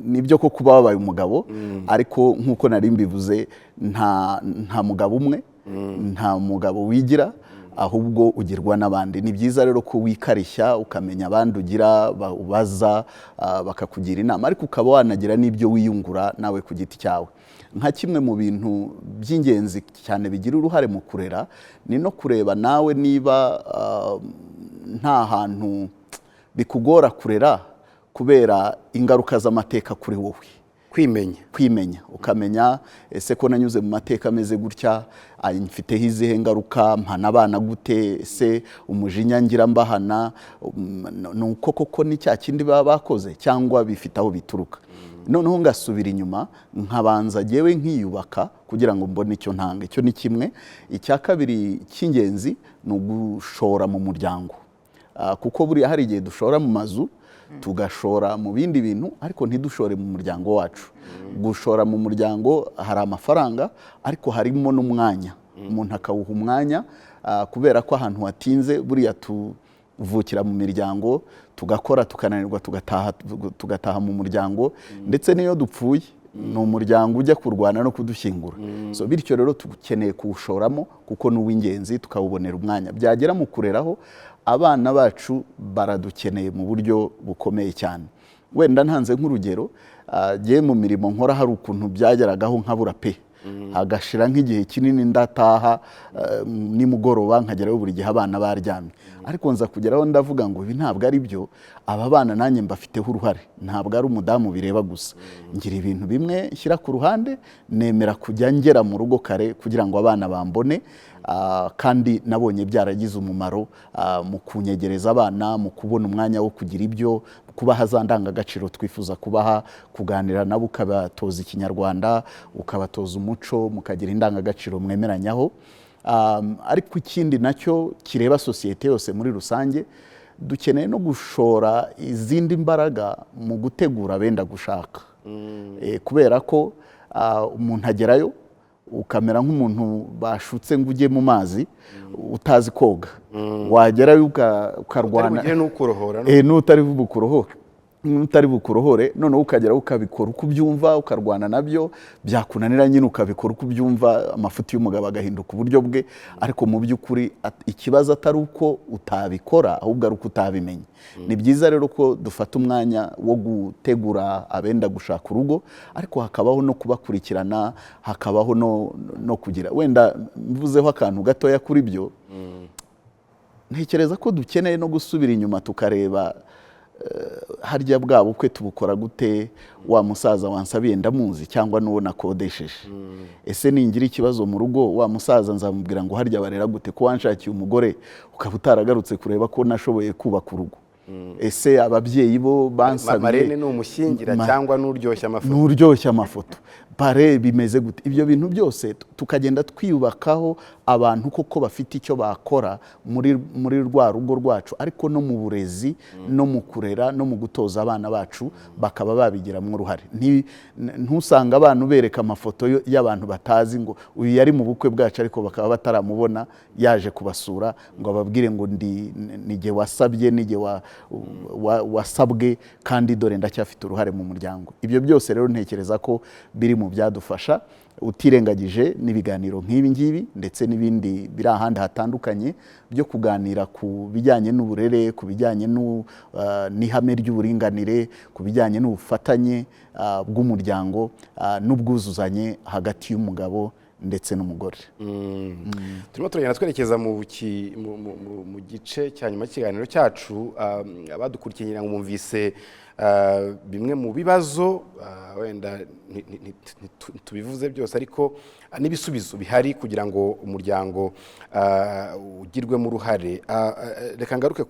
nibyo ko kuba wabaye umugabo, ariko nk'uko nari mbivuze, nta mugabo umwe, nta mugabo wigira, ahubwo ugirwa n'abandi. Ni byiza rero ko wikarishya, ukamenya abandi ugira ubaza, bakakugira inama, ariko ukaba wanagira n'ibyo wiyungura nawe ku giti cyawe. Nka kimwe mu bintu by'ingenzi cyane bigira uruhare mu kurera ni no kureba nawe niba nta hantu bikugora kurera kubera ingaruka z'amateka kuri wowe. Kwimenya. Kwimenya, ukamenya ese ko nanyuze mu mateka ameze gutya, mfiteho izihe ngaruka? Mpana abana gute? Ese umujinya ngira mbahana ni uko koko ni cya kindi baba bakoze, cyangwa bifite aho bituruka? Noneho ngasubira inyuma, nkabanza jyewe nkiyubaka kugira ngo mbone icyo ntanga. Icyo ni kimwe. Icya kabiri cy'ingenzi ni ugushora mu muryango, kuko buriya hari igihe dushora mu mazu, tugashora mu bindi bintu, ariko ntidushore mu muryango wacu. Gushora mu muryango hari amafaranga, ariko harimo n'umwanya, umuntu akawuha umwanya, kubera ko ahantu hatinze buriya Tuvukira mu miryango, tugakora, tukananirwa, tugataha mu muryango, ndetse n'iyo dupfuye ni umuryango ujya kurwana no kudushyingura. So bityo rero dukeneye kuwushoramo kuko ni uw'ingenzi, tukawubonera umwanya. Byagera mu kureraho abana bacu, baradukeneye mu buryo bukomeye cyane. Wenda ntanze nk'urugero, jye mu mirimo nkora hari ukuntu byageragaho nkabura pe, hagashira nk'igihe kinini ndataha nimugoroba, nkagerayo buri gihe abana baryamye. Ariko nza kugeraho ndavuga ngo ibi ntabwo ari byo, aba bana nanjye mbafiteho uruhare, ntabwo ari umudamu bireba gusa. Ngira ibintu bimwe nshyira ku ruhande, nemera kujya ngera mu rugo kare kugira ngo abana bambone. Kandi nabonye byaragize umumaro mu kunyegereza abana, mu kubona umwanya wo kugira ibyo kubaha, za ndangagaciro twifuza kubaha, kuganira nabo, ukabatoza Ikinyarwanda, ukabatoza umuco, mukagira indangagaciro mwemeranyaho. Ariko ikindi nacyo kireba sosiyete yose muri rusange, dukeneye no gushora izindi mbaraga mu gutegura abenda gushaka. Kubera ko umuntu agerayo ukamera nk'umuntu bashutse ngo ujye mu mazi utazi koga, wagerayo ukarwana. Utari bugire n'ukurohora. N'utari bukurohore, noneho ukageraho ukabikora uko ubyumva, ukarwana nabyo, byakunanira nyine ukabikora uko ubyumva, amafuti y'umugabo agahinduka uburyo bwe. Ariko mu by'ukuri ikibazo atari uko utabikora, ahubwo ari uko utabimenya. Ni byiza rero ko dufata umwanya wo gutegura abenda gushaka urugo, ariko hakabaho no kubakurikirana, hakabaho no kugira, wenda mvuzeho akantu gatoya kuri byo, ntekereza ko dukeneye no gusubira inyuma tukareba harya bwa bukwe tubukora gute? Wa musaza wansabiye ndamuzi cyangwa n'uwo nakodesheje? Ese ningira ikibazo mu rugo, wa musaza nzamubwira ngo harya barera gute, ko wanshakiye umugore ukaba utaragarutse kureba ko nashoboye kubaka urugo? Ese ababyeyi bo bansabiye Marraine ni umushyingira cyangwa n'uryoshya amafoto? N'uryoshya amafoto pare, bimeze gute? Ibyo bintu byose tukagenda twiyubakaho abantu koko bafite icyo bakora muri rwa rugo rwacu, ariko no mu burezi, no mu kurera, no mu gutoza abana bacu, bakaba babigiramo uruhare. Ntusange abana ubereka amafoto y'abantu batazi ngo uyu yari mu bukwe bwacu, ariko bakaba bataramubona yaje kubasura ngo ababwire ngo ndi nijye wasabye, nijye wasabwe, kandi dore ndacyafite uruhare mu muryango. Ibyo byose rero ntekereza ko biri mu byadufasha, utirengagije n'ibiganiro nk'ibi ngibi ndetse n'ibindi biri ahandi hatandukanye byo kuganira ku bijyanye n'uburere, ku bijyanye n'ihame ry'uburinganire, ku bijyanye n'ubufatanye bw'umuryango n'ubwuzuzanye hagati y'umugabo ndetse n'umugore. Turimo turagenda twerekeza mu gice cya nyuma cy'ikiganiro cyacu. Abadukurikiye ngira ngo bumvise bimwe mu bibazo, wenda ntitubivuze byose, ariko n'ibisubizo bihari kugira ngo umuryango ugirwemo uruhare. Reka ngaruke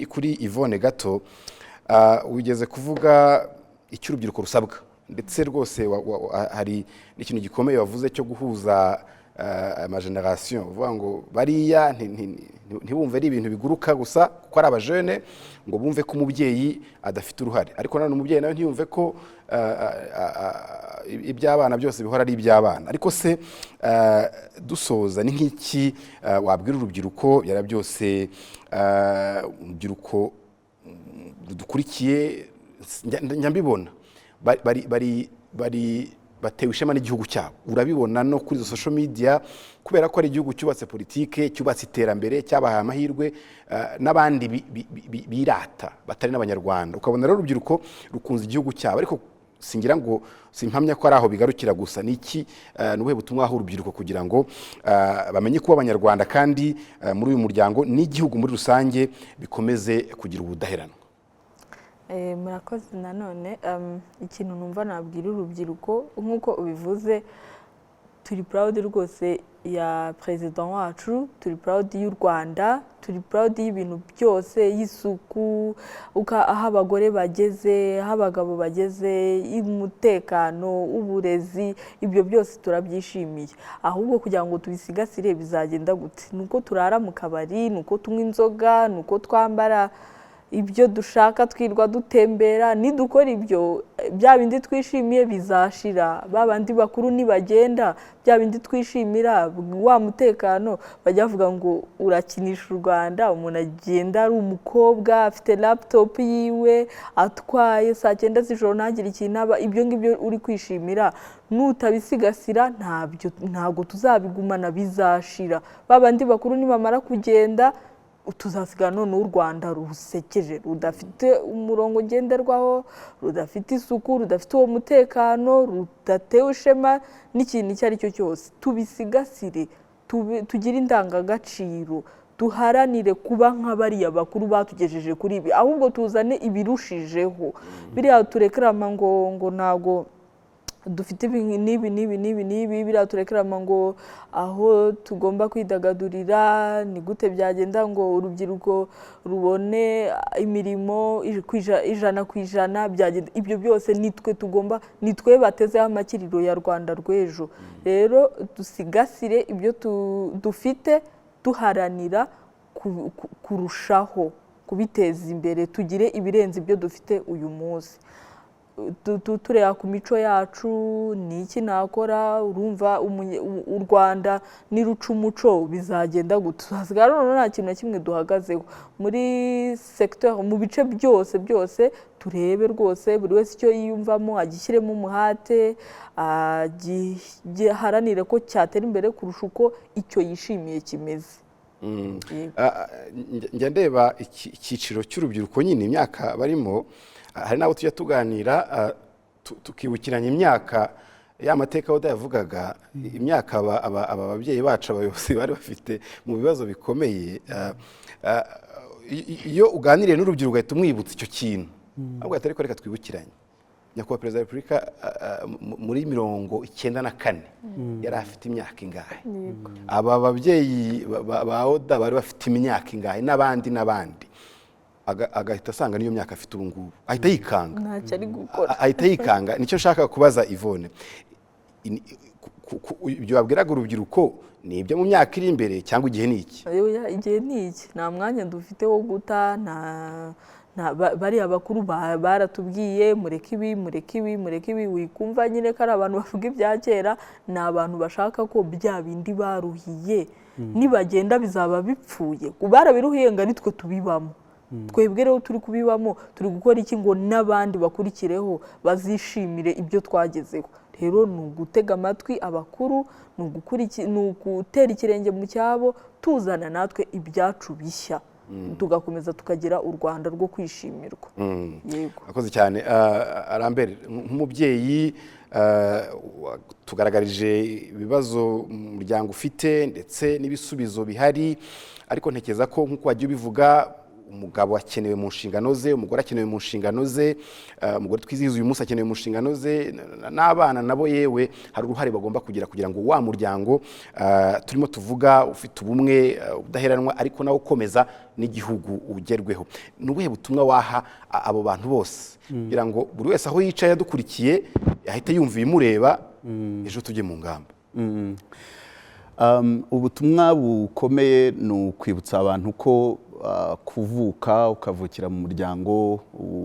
kuri Yvonne gato. Wigeze kuvuga icyo urubyiruko rusabwa, ndetse rwose hari n'ikintu gikomeye wavuze cyo guhuza amageneration, uvuga ngo bariya ntibumve ari ibintu biguruka gusa kuko ari abajene, ngo bumve ko umubyeyi adafite uruhare. Ariko nanone umubyeyi nawe ntiyumve ko iby'abana byose bihora ari iby'abana. Ariko se dusoza, ni nk'iki wabwira urubyiruko yara byose, urubyiruko rudukurikiye? Njya mbibona bari batewe ishema n'igihugu cyabo, urabibona no kuri izo social media, kubera ko ari igihugu cyubatse politike, cyubatse iterambere, cyabahaye amahirwe n'abandi birata batari n'Abanyarwanda. Ukabona rero urubyiruko rukunze igihugu cyabo, ariko singira ngo simpamya ko ari aho bigarukira gusa. Ni iki, ni ubuhe butumwa waha urubyiruko kugira ngo bamenye kuba Abanyarwanda, kandi muri uyu muryango n'igihugu muri rusange bikomeze kugira ubudaheranwa? Murakoze nanone. Ikintu numva nabwira urubyiruko, nk'uko ubivuze, turi proud rwose ya perezida wacu, turi proud y'u Rwanda, turi proud y'ibintu byose, y'isuku, aho abagore bageze, aho abagabo bageze, umutekano, uburezi, ibyo byose turabyishimiye. Ahubwo kugira ngo tubisigasire bizagenda gute? Ni uko turara mu kabari, ni uko tunywa inzoga, ni uko twambara Ibyo dushaka, twirwa dutembera. Nidukora ibyo, bya bindi twishimiye bizashira. Ba bandi bakuru nibagenda, bya bindi twishimira, wa mutekano bajya bavuga ngo urakinisha u Rwanda. Umuntu agenda ari umukobwa, afite laptop yiwe, atwaye saa 9 z'ijoro, ntagire ikintu aba. Ibyo ngibyo uri kwishimira, nutabisigasira, ntabyo, ntabwo tuzabigumana, bizashira. Ba bandi bakuru nibamara kugenda, tuzasigara noneho u Rwanda rusekeje, rudafite umurongo ngenderwaho, rudafite isuku, rudafite uwo mutekano, rudatewe ishema n'ikintu icyo ari cyo cyose. Tubisigasire, tugire indangagaciro, duharanire kuba nka bariya bakuru batugejeje kuri ibi, ahubwo tuzane ibirushijeho. Biriya turekerama ngo ntago dufite ibi n'ibi n'ibi n'ibi n'ibi, biriya turekerama ngo aho tugomba kwidagadurira, ni gute byagenda ngo urubyiruko rubone imirimo 100%? Byagenda ibyo byose nitwe tugomba, nitwe batezeho amakiriro ya Rwanda rw'ejo. Rero dusigasire ibyo dufite, duharanira kurushaho kubiteza imbere, tugire ibirenze ibyo dufite uyu munsi. Tureba ku mico yacu, ni iki nakora? Urumva u Rwanda niruca umuco bizagenda gute? Tuzasigara noneho nta kintu na kimwe duhagazeho muri secteur, mu bice byose byose. Turebe rwose buri wese icyo yiyumvamo, agishyiremo umuhate, aharanire ko cyatera imbere kurusha uko icyo yishimiye kimeze. Yego. Njya ndeba icyiciro cy'urubyiruko nyine, imyaka barimo, hari n'abo tujya tuganira, tukibukiranya imyaka ya mateka Oda yavugaga, imyaka aba babyeyi bacu, abayobozi bari bafite mu bibazo bikomeye. Iyo uganiriye n'urubyiruko ugahita umwibutsa icyo kintu, ahubwo ati: "Ariko reka twibukiranye, Nyakubahwa Perezida wa Repubulika muri 94 yari afite imyaka ingahe? Aba babyeyi ba Oda bari bafite imyaka ingahe?" N'abandi n'abandi. Agahita asanga niyo myaka afite ubu ngubu, ahita yikanga. Ntacyo ari gukora. Ahita yikanga. Nicyo nshaka kubaza Yvonne. Ibyo babwiraga urubyiruko ni ibyo mu myaka iri imbere cyangwa igihe ni iki? Oya, igihe ni iki, nta mwanya dufite wo guta. Nta bariya bakuru baratubwiye: "Mureke ibi, mureke ibi, mureke ibi." Wikumva nyine ko ari abantu bavuga ibya kera, ni abantu bashaka ko bya bindi baruhiye nibagenda bizaba bipfuye. Barabiruhiye ngo ari twe tubibamo. Twebwe rero turi kubibamo, turi gukora iki ngo n'abandi bakurikireho bazishimire ibyo twagezeho? Rero ni ugutega amatwi abakuru, ni ugutera ikirenge mu cyabo, tuzana natwe ibyacu bishya, tugakomeza tukagira u Rwanda rwo kwishimirwa. Yego. Akoze cyane. Arambere, nk'umubyeyi, tugaragarije ibibazo umuryango ufite ndetse n'ibisubizo bihari, ariko ntekereza ko nk'uko wagiye ubivuga, umugabo akenewe mu nshingano ze, umugore akenewe mu nshingano ze, umugore twizihiza uyu munsi akenewe mu nshingano ze, n'abana nabo yewe hari uruhare bagomba kugira kugira ngo wa muryango turimo tuvuga ufite ubumwe, udaheranwa, ariko nawe ukomeza n'igihugu ugerweho. Ni ubuhe butumwa waha abo bantu bose kugira ngo buri wese aho yicaye adukurikiye ahite yumva ibimureba, ejo tujye mu ngamba? Ubutumwa bukomeye ni ukwibutsa abantu ko kuvuka, ukavukira mu muryango,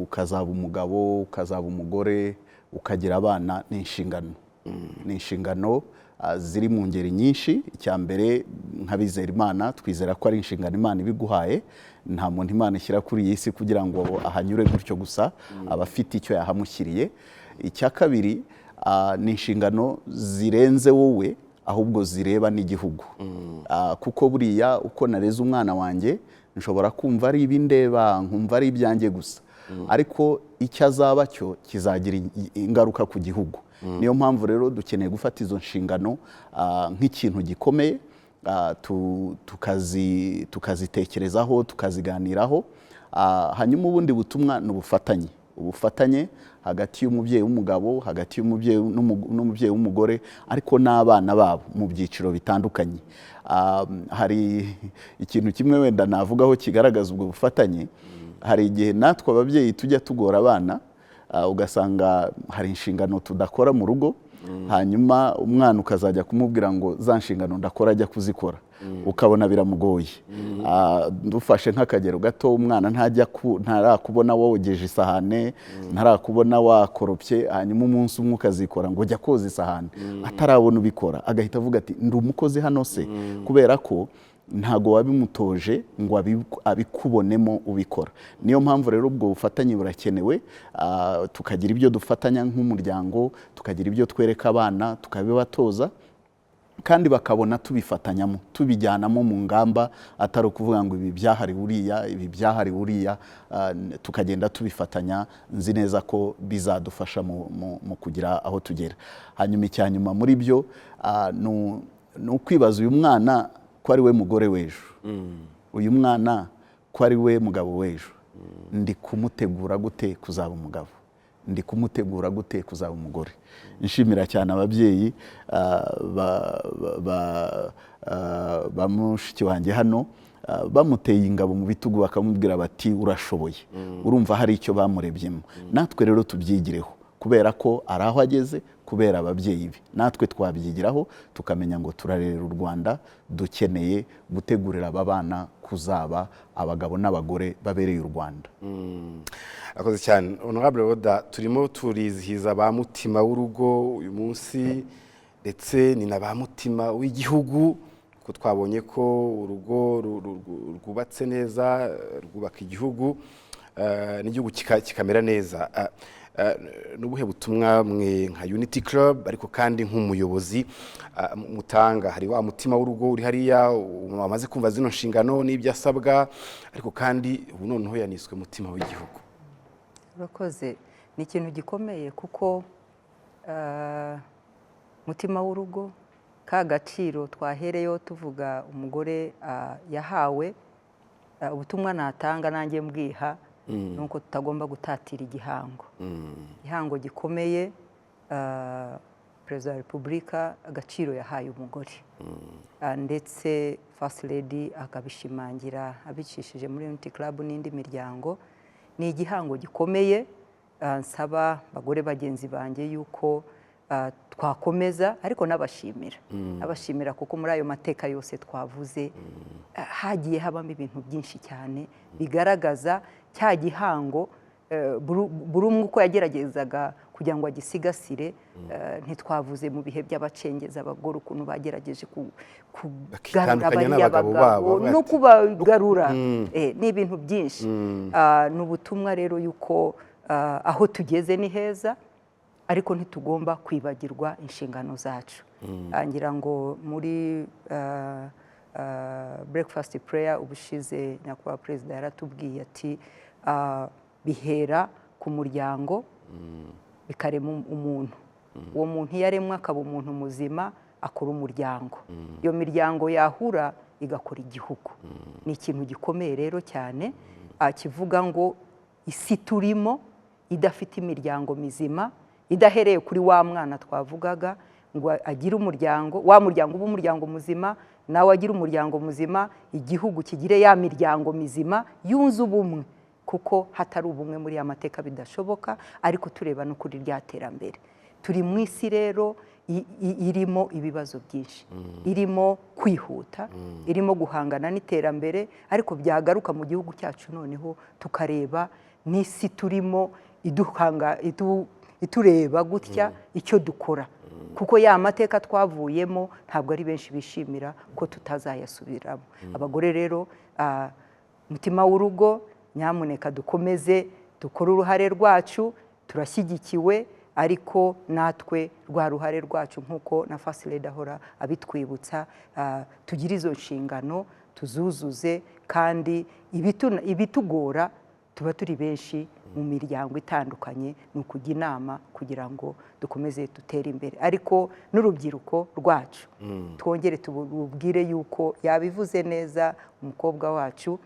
ukazaba umugabo, ukazaba umugore, ukagira abana, ni inshingano, ni inshingano ziri mu ngeri nyinshi. Icya mbere, nk'abizera Imana, twizera ko ari inshingano Imana ibiguhaye. Nta muntu Imana ishyira kuri iyi si kugira ngo ahanyure gutyo gusa, aba afite icyo yahamushyiriye. Icya kabiri, ni inshingano zirenze wowe, ahubwo zireba n'igihugu. Kuko buriya uko nareze umwana wanjye, nshobora kumva ari ibindeba, nkumva ari ibyanjye gusa, ariko icyo azaba cyo kizagira ingaruka ku gihugu. Niyo mpamvu rero dukeneye gufata izo nshingano nk'ikintu gikomeye, tukazitekerezaho, tukaziganiraho. Hanyuma ubundi butumwa ni ubufatanye, ubufatanye hagati y'umubyeyi w'umugabo, hagati y'umubyeyi n'umubyeyi w'umugore, ariko n'abana babo mu byiciro bitandukanye. Hari ikintu kimwe wenda navugaho kigaragaza ubwo bufatanye. Hari igihe natwe ababyeyi tujya tugora abana, ugasanga hari inshingano tudakora mu rugo. Hanyuma umwana ukazajya kumubwira ngo za nshingano ndakora, ajya kuzikora ukabona biramugoye. Dufashe nk'akagero gato, umwana ntajya ntarakubona wogeje isahane, ntarakubona wakoropye, hanyuma umunsi umwe ukazikora ngo jya koza isahane, atarabona ubikora, agahita avuga ati: "Ndi umukozi hano se?" Kubera ko ntago wabimutoje ngo abikubonemo ubikora. Niyo mpamvu rero ubwo bufatanye burakenewe, tukagira ibyo dufatanya nk'umuryango, tukagira ibyo twereka abana, tukabibatoza kandi bakabona tubifatanyamo, tubijyanamo mu ngamba, atari ukuvuga ngo ibi byahariwe uriya, ibi byahariwe uriya, tukagenda tubifatanya. Nzi neza ko bizadufasha mu kugira aho tugera. Hanyuma icya nyuma muri byo, ni ukwibaza uyu mwana ko ari we mugore w'ejo, uyu mwana ko ari we mugabo w'ejo, ndi kumutegura gute kuzaba umugabo, ndi kumutegura gute kuzaba umugore? Nshimira cyane ababyeyi ba mushiki wanjye hano, bamuteye ingabo mu bitugu, bakamubwira bati: "Urashoboye." Urumva hari icyo bamurebyemo. Natwe rero tubyigireho, kubera ko ari aho ageze kubera ababyeyi be. Natwe twabyigiraho, tukamenya ngo turarera u Rwanda, dukeneye gutegurira aba bana kuzaba abagabo n'abagore babereye u Rwanda. Akoze cyane, Honorable Oda. Turimo turizihiza ba mutima w'urugo uyu munsi, ndetse ni na ba mutima w'igihugu, kuko twabonye ko urugo rwubatse neza rwubaka igihugu, n'igihugu kikamera neza. Ni ubuhe butumwa mwe nka Unity Club, ariko kandi nk'umuyobozi, mutanga? Hari wa mutima w'urugo uri hariya wamaze kumva zino nshingano n'ibyo asabwa, ariko kandi ubu noneho yaniswe mutima w'igihugu. Urakoze. Ni ikintu gikomeye, kuko mutima w'urugo, ka gaciro twahereyeho tuvuga umugore yahawe, ubutumwa natanga nanjye mbwiha ni uko tutagomba gutatira igihango, igihango gikomeye Perezida wa Repubulika, agaciro yahaye umugore, ndetse First Lady akabishimangira abicishije muri Unity Club n'indi miryango. Ni igihango gikomeye. Nsaba abagore bagenzi banjye yuko twakomeza, ariko n'abashimira, kuko muri ayo mateka yose twavuze, hagiye habamo ibintu byinshi cyane bigaragaza cya gihango, buri umwe uko yageragezaga kugira ngo agisigasire. Ntitwavuze mu bihe by'abacengezi, abagore ukuntu bagerageje kugarura Bakitandukanya bariya n'abagabo bagabo babo, no bati- kubagarura. Ni ibintu byinshi. Ni ubutumwa rero yuko aho tugeze ni heza, ariko ntitugomba kwibagirwa inshingano zacu. Ngira ngo muri breakfast prayer ubushize, Nyakubahwa Perezida yaratubwiye ati: "Bihera ku muryango, bikarema umuntu. Uwo muntu iyo aremwe akaba umuntu muzima, akora umuryango. Iyo miryango yahura igakora igihugu." Ni ikintu gikomeye rero cyane, kivuga ngo isi turimo idafite imiryango mizima, idahereye kuri wa mwana twavugaga ngo agire umuryango, wa muryango uba umuryango muzima, nawe agire umuryango muzima, igihugu kigire ya miryango mizima yunze ubumwe, kuko hatari ubumwe muri ya mateka bidashoboka. Ariko tureba no kuri rya terambere, turi mu isi rero irimo ibibazo byinshi, irimo kwihuta, irimo guhangana n'iterambere, ariko byagaruka mu gihugu cyacu noneho tukareba n'isi turimo iduhanga, itureba gutya, icyo dukora, kuko ya mateka twavuyemo ntabwo ari benshi bishimira ko tutazayasubiramo. Abagore rero, mutima w'urugo, nyamuneka dukomeze dukore uruhare rwacu. Turashyigikiwe, ariko natwe rwa ruhare rwacu, nk'uko na First Lady ahora abitwibutsa, tugire izo nshingano tuzuzuze, kandi ibitugora tuba turi benshi mu miryango itandukanye, ni ukujya inama kugira ngo dukomeze dutere imbere. Ariko n'urubyiruko rwacu twongere tububwire yuko yabivuze neza umukobwa wacu,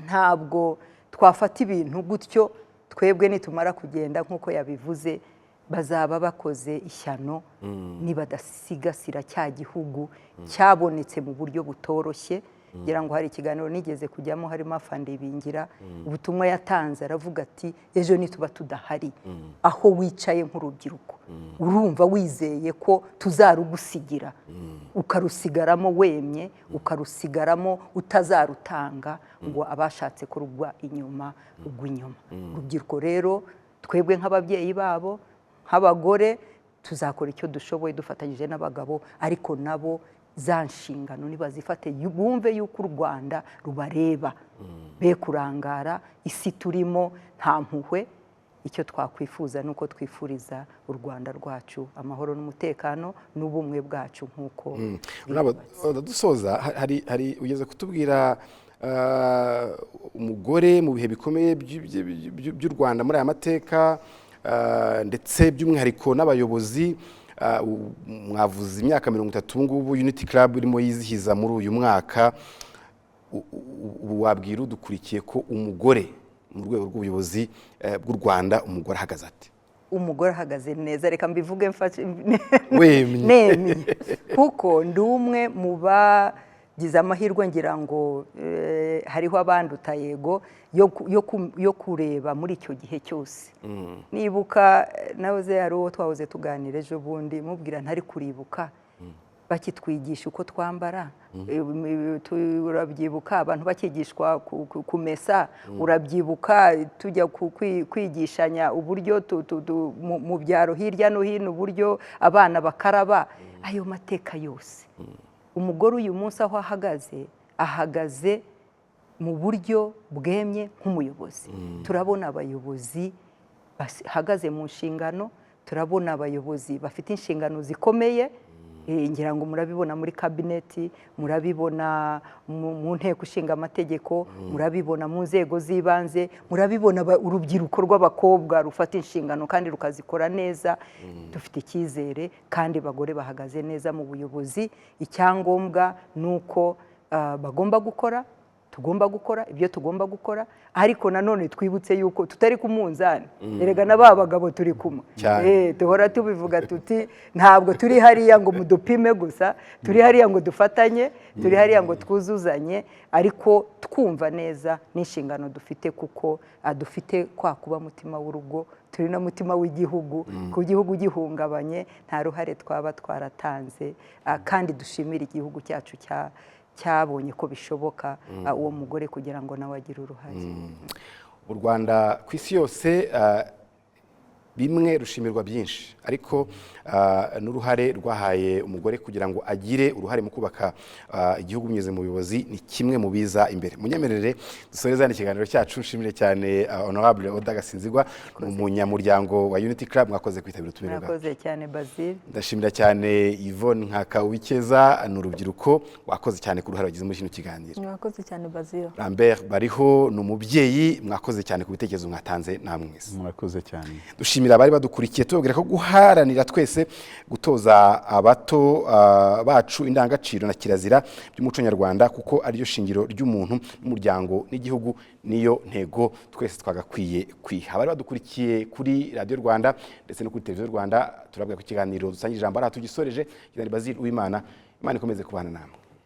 ntabwo twafata ibintu gutyo. Twebwe nitumara kugenda, nk'uko yabivuze, bazaba bakoze ishyano nibadasigasira cya gihugu cyabonetse mu buryo butoroshye. Ngira ngo hari ikiganiro nigeze kujyamo harimo Afande Ibingira, ubutumwa yatanze aravuga ati ejo nituba tudahari, aho wicaye nk'urubyiruko urumva wizeye ko tuzarugusigira, ukarusigaramo wemye, ukarusigaramo utazarutanga ngo abashatse kurugwa inyuma rugwa inyuma. Urubyiruko rero twebwe nk'ababyeyi babo, nk'abagore, tuzakora icyo dushoboye dufatanyije n'abagabo, ariko nabo za nshingano nibazifate, bumve yuko u Rwanda rubareba, be kurangara. Isi turimo nta mpuhwe. Icyo twakwifuza ni uko twifuriza u Rwanda rwacu amahoro n'umutekano n'ubumwe bwacu nk'uko dusoza. Hari ugeze kutubwira umugore mu bihe bikomeye by'u Rwanda muri aya mateka, ndetse by'umwihariko n'abayobozi. Mwavuze imyaka 30 ngubu Unity Club irimo yizihiza muri uyu mwaka. Ubu wabwira udukurikiye ko umugore mu rwego rw'ubuyobozi bw'u Rwanda, umugore ahagaze ate? Umugore ahagaze neza, reka mbivuge mfashe Wemye. Nemye, kuko ndi umwe mu bagize amahirwe, ngira ngo hariho abanduta yego, yo kureba muri icyo gihe cyose. Nibuka nahoze, hari uwo twahoze tuganira ejo bundi, mubwira ntari kuribuka bakitwigisha uko twambara. Urabyibuka abantu bakigishwa kumesa, urabyibuka tujya kwigishanya uburyo mu byaro hirya no hino uburyo abana bakaraba. Ayo mateka yose, umugore uyu munsi aho ahagaze, ahagaze mu buryo bwemye nk'umuyobozi. Turabona abayobozi bahagaze mu nshingano, turabona abayobozi bafite inshingano zikomeye. Ngira ngo murabibona muri kabineti, murabibona mu nteko ishinga amategeko, murabibona mu nzego z'ibanze, murabibona urubyiruko rw'abakobwa rufata inshingano kandi rukazikora neza. Dufite icyizere kandi abagore bahagaze neza mu buyobozi. Icyangombwa ni uko bagomba gukora, tugomba gukora ibyo tugomba gukora, ariko nanone twibutse yuko tutari ku munzani. Erega na ba bagabo turi kumwe. Duhora tubivuga tuti ntabwo turi hariya ngo mudupime gusa, turi hariya ngo dufatanye, turi hariya ngo twuzuzanye, ariko twumva neza n'inshingano dufite, kuko dufite kwa kuba mutima w'urugo, turi na mutima w'igihugu. Ku gihugu gihungabanye nta ruhare twaba twaratanze. Kandi dushimire igihugu cyacu cyabonye ko bishoboka, uwo mugore kugira ngo nawe agire uruhare. U Rwanda ku isi yose bimwe rushimirwa byinshi, ariko n'uruhare rwahaye umugore kugira ngo agire uruhare mu kubaka igihugu binyuze mu buyobozi ni kimwe mu biza imbere. Munyemerere dusoreze hano ikiganiro cyacu. Nshimire cyane Honorable Oda Gasinzigwa, ni umunyamuryango wa Unity Club. Mwakoze kwitabira ubutumire bwacu. Murakoze cyane, Basile. Ndashimira cyane Yvonne Nkaka Uwikeza, ni urubyiruko, wakoze cyane ku ruhare wagize muri kino kiganiro. Mwakoze cyane, Basile. Lambert Bariho ni umubyeyi, mwakoze cyane ku bitekerezo mwatanze namwese. Murakoze cyane. Dushimira abari badukurikiye, tubabwira ko guharanira twese gutoza abato bacu indangagaciro na kirazira by'umuco nyarwanda, kuko ariyo shingiro ry'umuntu n'umuryango n'igihugu, niyo ntego twese twagakwiye kwiha. Abari badukurikiye kuri Radiyo Rwanda ndetse no kuri Televiziyo Rwanda, turabwira ko ikiganiro dusangira ijambo ari aha tugisoreje. Ikiganiro Basile Uwimana, Imana ikomeze kubana namwe.